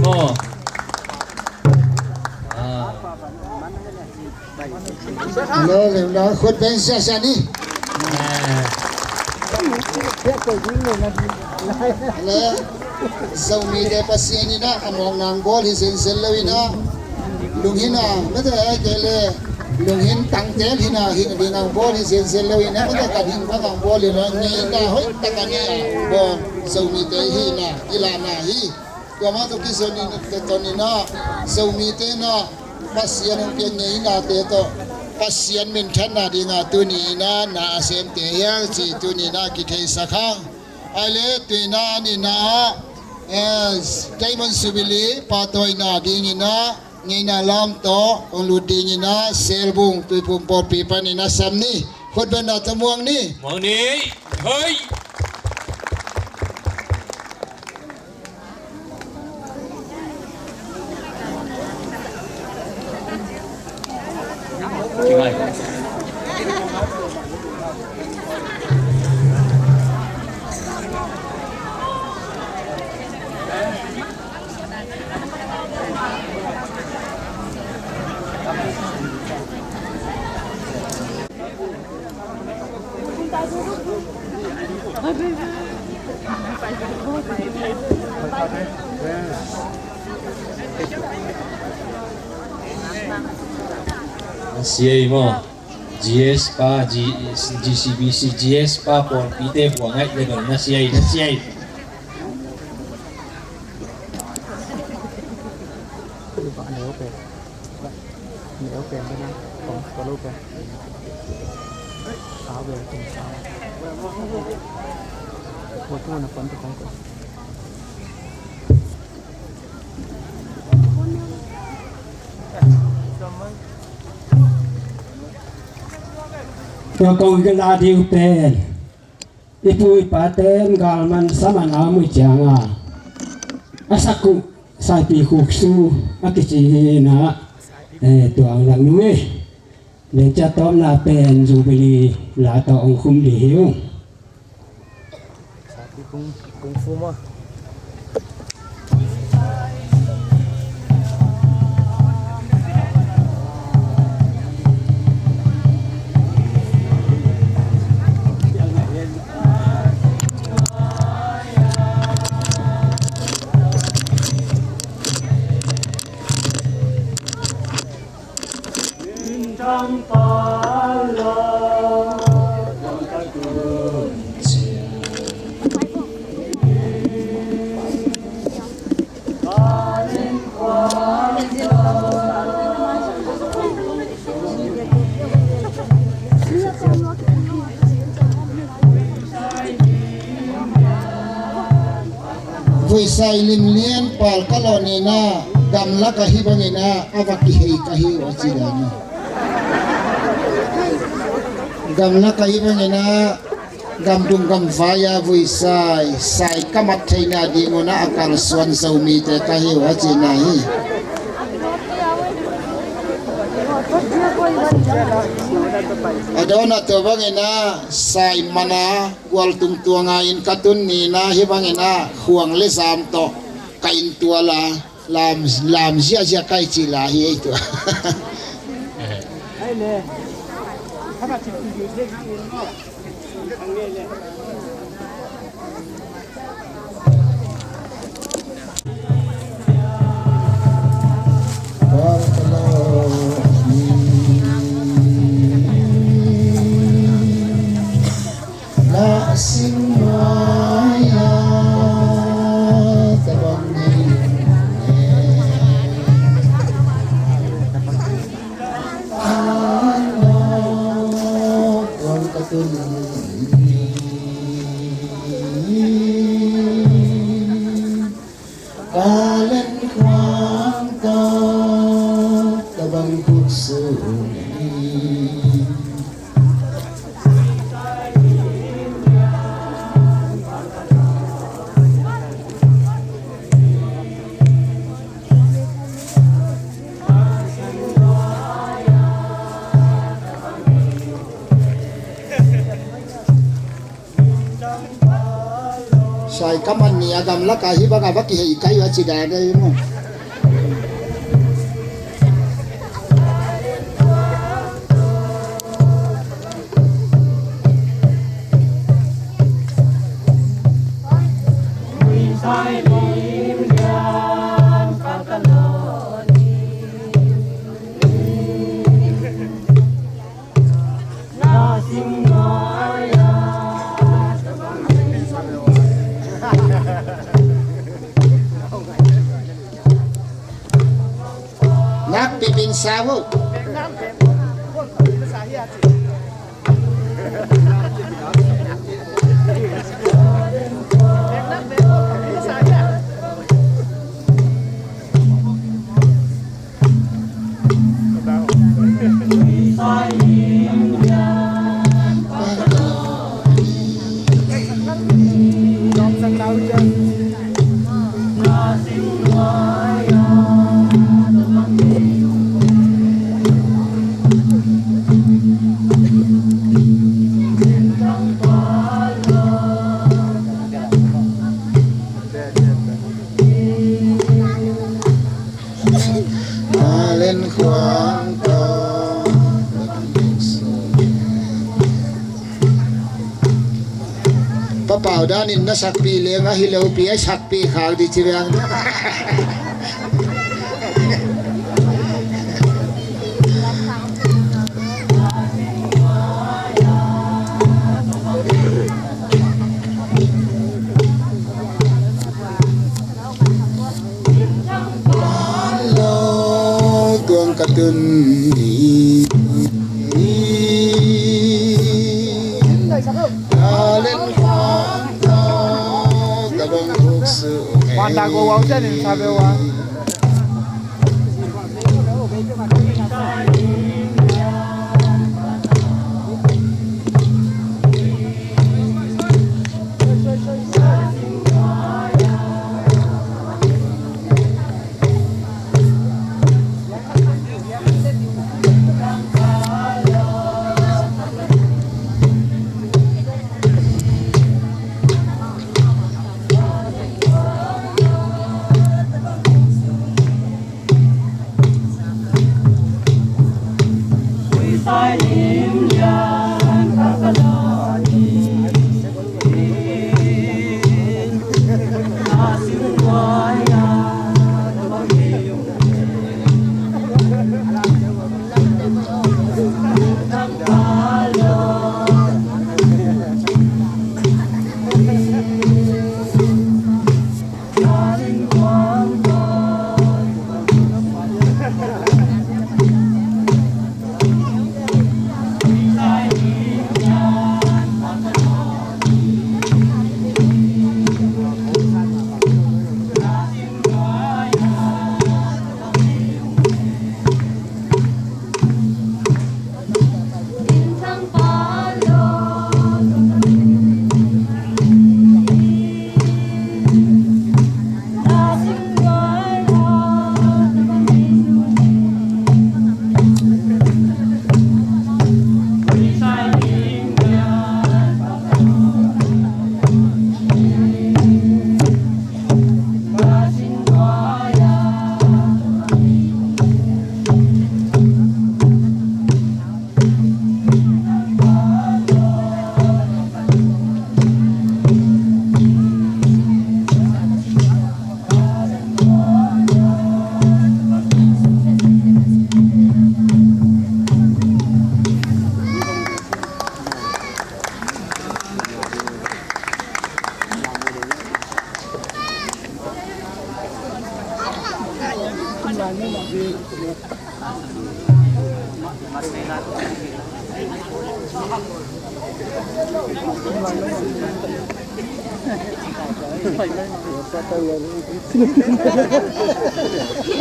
Aw. Ah. Hello, hello, khut beng siasia ni. Ah. Hello. Zomite Pasian in ah, a mawkna hong bawl hi zenzen lo in ah, lunghin a, mate a kei le lunghin tangtel hi na, hing ding hong bawl hi zenzen lo in ah, mate ka hing bang hong bawl hi lo, ngeina hoih tak a nei a bawl Zomite hihna i lahna hi. Tua mah tawh kizom in ah, Zomite in ah Pasian hong piak ngeinate tawh Pasian minthanna ding a tuni in ah na a semte hiang cih tuni in ah kitheisak hang. Ai le, tuni in ah, eh, Diamond Jubilee pahtawina ding in ah, Ngeina lam tawh hong lut dingin ah Selbung Tuiphum pawlpi panin ah sam ni. Khut beng na tawh muang ni. Muang ni. Hei. Sia i maw? G S pa, G-, G C B C, G S pa pawlpite buang ai le dong na sia i, na sia i. Tua kong ka la ding pen i pu i paten galman saman a mui cianga a sak uh Saipi Khuksu a kici hi na, eh, tuang lang nung e. Len cia tawpna pen Jubilee la tawh hong khum ding hi ung. Saipi kung, kung fu maw? Voisai limlian pal ka lawh nina, gamlak ahi bangina a va kihei ka hi uh a ci dan hi. Gamlak ahi bangina gamdung gamvai a voisai, sai ka mat theina dingun a kalsuan Zomite ka hi uh a cina hi. A dawn a tua bangina sai mana gual tungtuanga inn ka tun nina hi bangina khuang le zam tawh ka inn tuala lam, lam ziahziah kai cila hi ei tua. Kalen khuang tawh tabang khuk sung. Sai ka man ni a gamlak a hi bang a va kihei kai uh a ci dan ei maw. Nak pipin sawo. Pau danin na sakpih leng ahi lopi a sakpih khak dih ci veng. Tuang ka tun ni.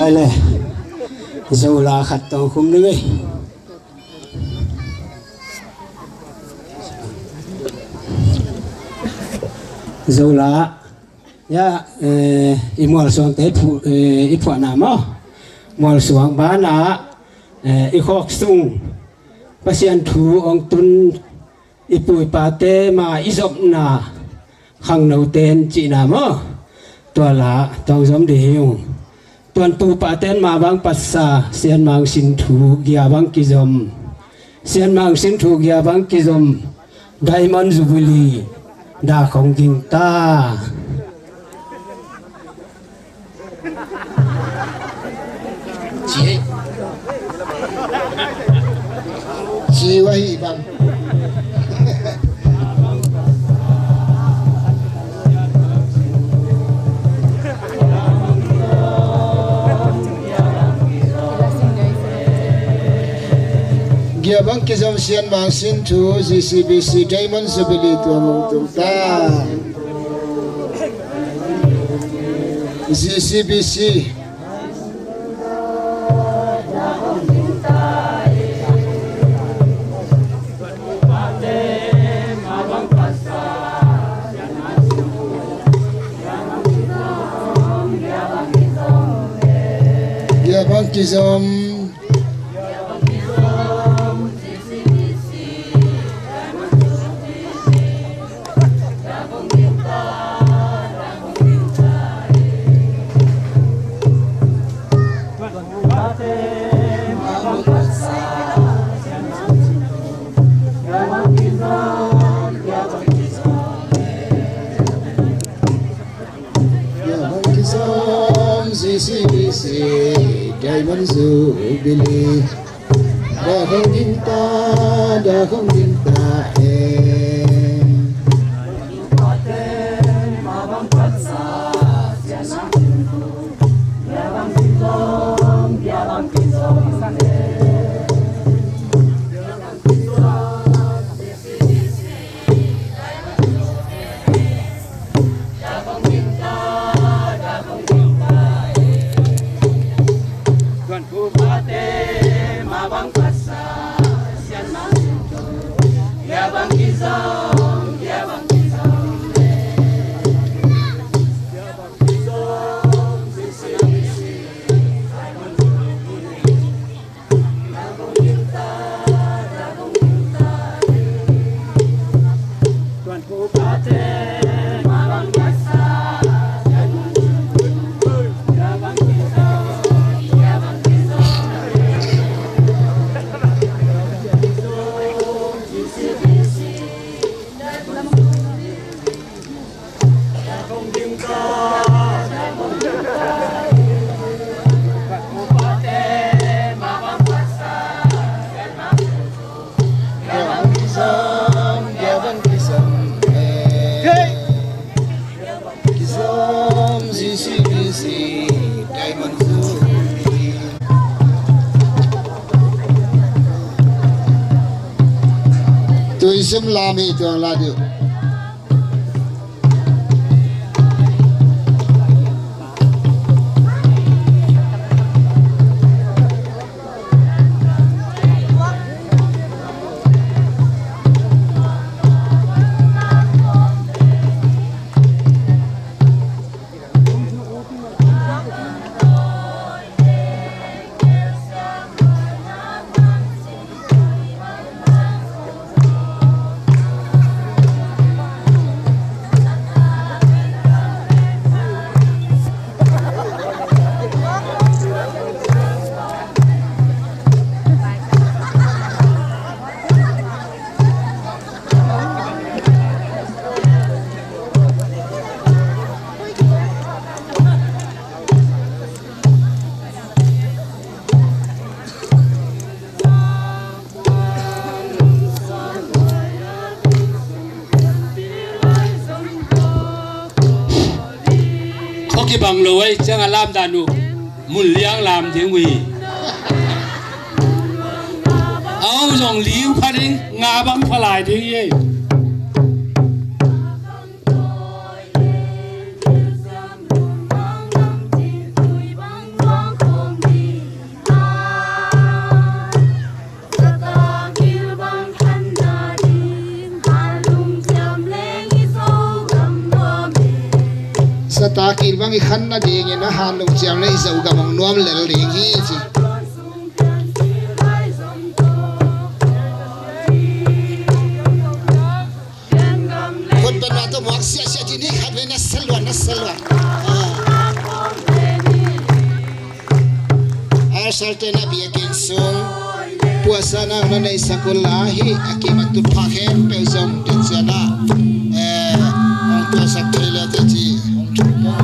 Ai le, Zola khat tawh khum ni ngei. Zola, ya, eh, i mualsuangte phu-, eh, i phuahna maw? Mualsuang banah, eh, i khawk sung Pasian thu hong tun i pu i pate ma i zopna khangnote in cihna maw? Tua la tawng zom dih hi ung. Tuan pu paten ma bang patsa, Sian Mang Sin thu gia bang kizom. Sian Mang Sin thu gia bang kizom. Diamond Jubilee dak hong ging ta. Ci, ci uh ahi bang. Gia bang kizom Sian Mang Sin thu, G C B C Diamond Jubilee tua mong tung ta. G C B C. Gia bang kizom. Hong ding ta, da hong ding ta e. Tuisum lam hi tuang la diu. Khuakibang lo ei ciang a lam dan uh. Mun liang lam ding uh hi. A ong zong liu pha ding, nga bang pha lai ding hi. Sata kil bang i khan nadingin a han lungciam le i Zogam hong nuam lel ding hi ci. Khut pen mah tawh muak siasia ci ni khat ve na saluan na saluan. Arsalte na biakinn sung puasana na neisak uh la hi a kim a tutphah khempeuh zong den cianah hong tuasak thei le te ci hong thum.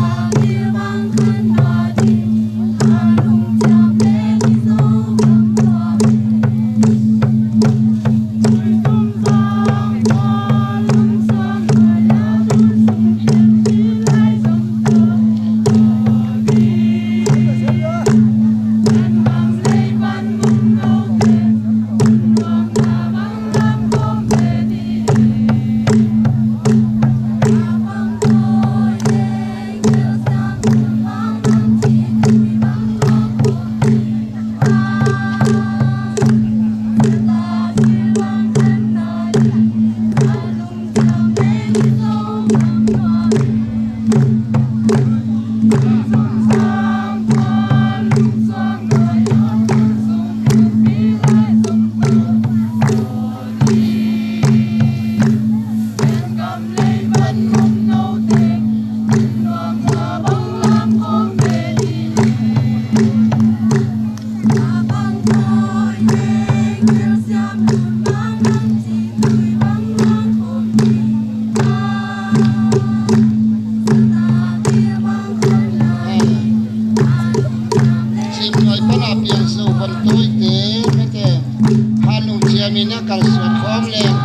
Min a kalsuan khawm leng,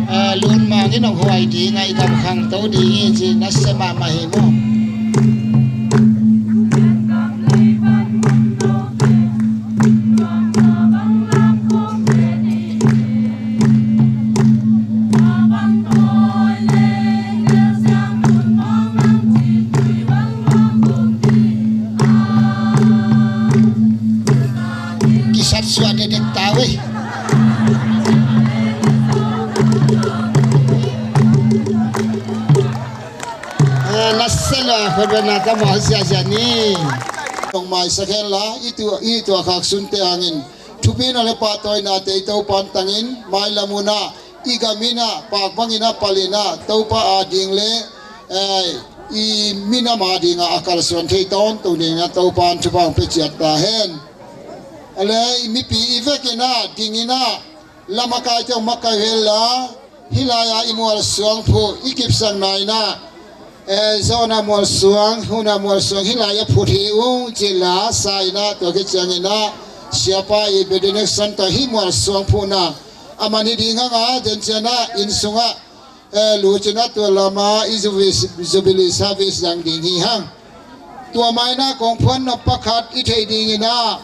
eh, lunmang in hong huai ding a, i gam khangto ding hi ci nasia mahmah hi maw? Kisat suah dedek ta uh ei. Eh, nasia lua, khut beng na ka mawh ziahziah ni. Nong maisak hen la, i tu, i tuakhak sunte hangin thupi na le pahtawina te i Topa in tangin mailam un ah i gam in ah pak bangin ah palin ah Topa ading le, eh, i minam ading ah a kalsuan thei tawntung dingin ah Topa in thupha hong pia ciat ta hen. A le i mipi i vekin ah dingin ah lam a kaite hong makai uh hen la, hih lai-ah i mualsuang phuh i kipsakna in ah, eh, Jona mualsuang, Huna mualsuang hih lai-ah phut hi ung ci la sa in ah, tua khit ciangin ah siapa i Benediction tawh hih mualsuang phuhna a man hi ding hang a, den ciang ah inn sungah, eh, lut in ah tua lam ah i Jubi-, Jubilee service zang ding hi hang. Tua mah in ah kong phuan nop pakhat i theih dingin ah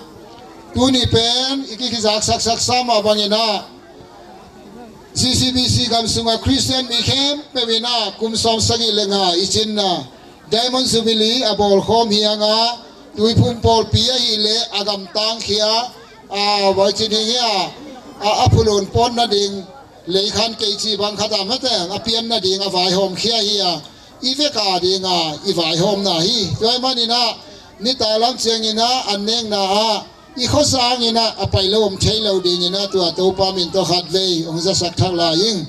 tuni pen i kikhizaksaksak sa mah bangin ah G C B C gam sungah Khristian mi khempeuh in ah kum sawm sagih le nga i cinna Diamond Jubilee a bawlkhawm hi hang a, Tuiphum pawlpi ahih leh a gamtang khia, a, vai ci ding hi a, a, a phulun pawn nading leikhan kei cih bang khat a mate a pian nading a vaihawm khia hi a, i vek ading a i vaihawmna hi. Tua ahih manin ah nitak lam ciangin ah an nekna ah i khuasang in ah a pai lo om thei lo dingin ah tua Topa min tawh khatvei hong zasak thak lai ing.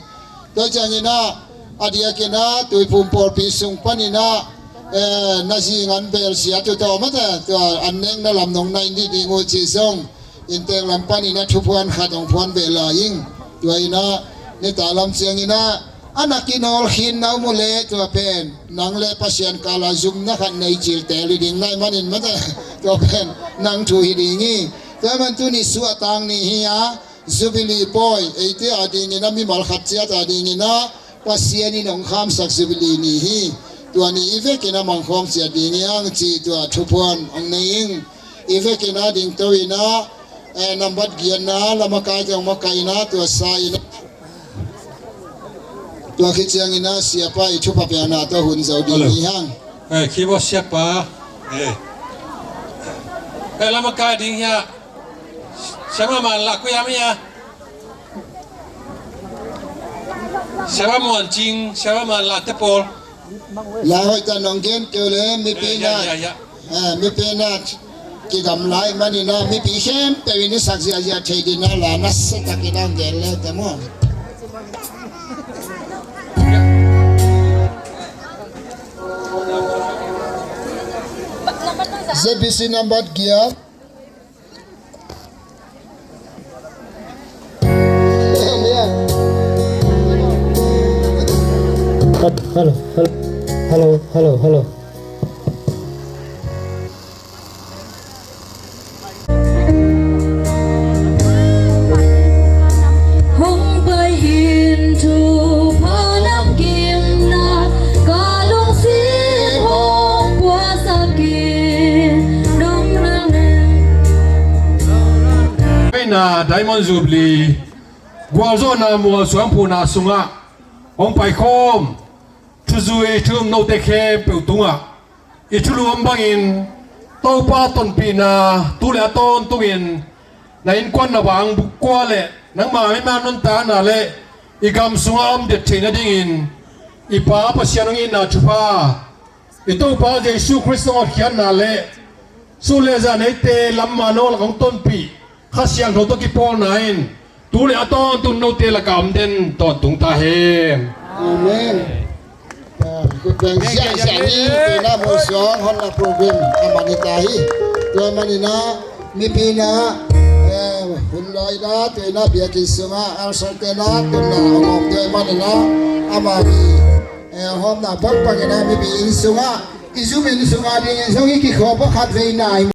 Tua ciangin ah a diakin ah Tuiphum pawlpi sung panin ah, eh, na zi ngan bel sia tu tawh mate tua an nekna lam nong nai ni ding uh cih zong inntek lam panin ah thuphuan khat hong phuan beh lai ing. Tua in ah nitak lam ciangin ah a na kinawl khin na om uh leh tua pen nang le Pasian kal ah zumna khat nei cil teel hi ding na hih manin mate tua pen nang thu hi ding hi. Tua ahih man tuni suahtang ni hi a, Jubilee pawi eite adingin ah mimal khat ciat adingin ah Pasian in hong khamsak Jubilee ni hi. Tua ni i vekin ah mangkhawm ciat ding hi hang cih tua thuphuan hong nei ing. I vekin ah dingto in ah, eh, nambat giatna lam a kaite hong makai in ah tua sa in ah tua khit ciangin ah siapa i thupha piakna tawh hun zo ding hi hang. Eh, keyboard siapa. Eh. Eh, lam a kai ding hi a. Siapa man lah kua hiam hi a. Siapa Muan Cing, siapa man lah te pawl. Lai hoih tak nong gen kei uh leh mipi in ah. Ya, ya, ya. Eh, mipi in ah kigamla ahih manin ah mipi khempeuh in i sak ziahziah thei dingin ah la nasia takin ah gen le te maw. Z B C nambat giat. Hello, hello, hello, hello, hello. Hong pai in thupha namkimna ka lungsim hong puasak in nong nang. Pai na Diamond Jubilee gualzawhna mualsuang phuhna sungah hong paikhawm thuzui thu-um note khempeuh tungah i thulu om bangin Topa tonpihna tu le a tawntungin na innkuan na vangbuk kua le nangma mimal nuntakna le i gam sungah a om det theih nadingin i Pa Pasian hong itna thupha, i Topa Jesu Khrist hong hotkhiatna le sut le zan eite lam manawh lak hong tonpih Kha Siangtho tawh kipawlna in tu le a tawntung note lakah om den tawntung ta hen. Amen. Kut beng siangsiang hi. Tuina mualsuang honna program a man hi ta hi. Tua manin ah mipi in ah, eh, hun lai in ah tuina biakinn sungah alsol te in ah tunna a ngawm tua manin ah ama mi, eh, hawmna pangpang in ah mipi inn sungah i zum inn sungah dingin zong i kikhawm pakhat vei nai.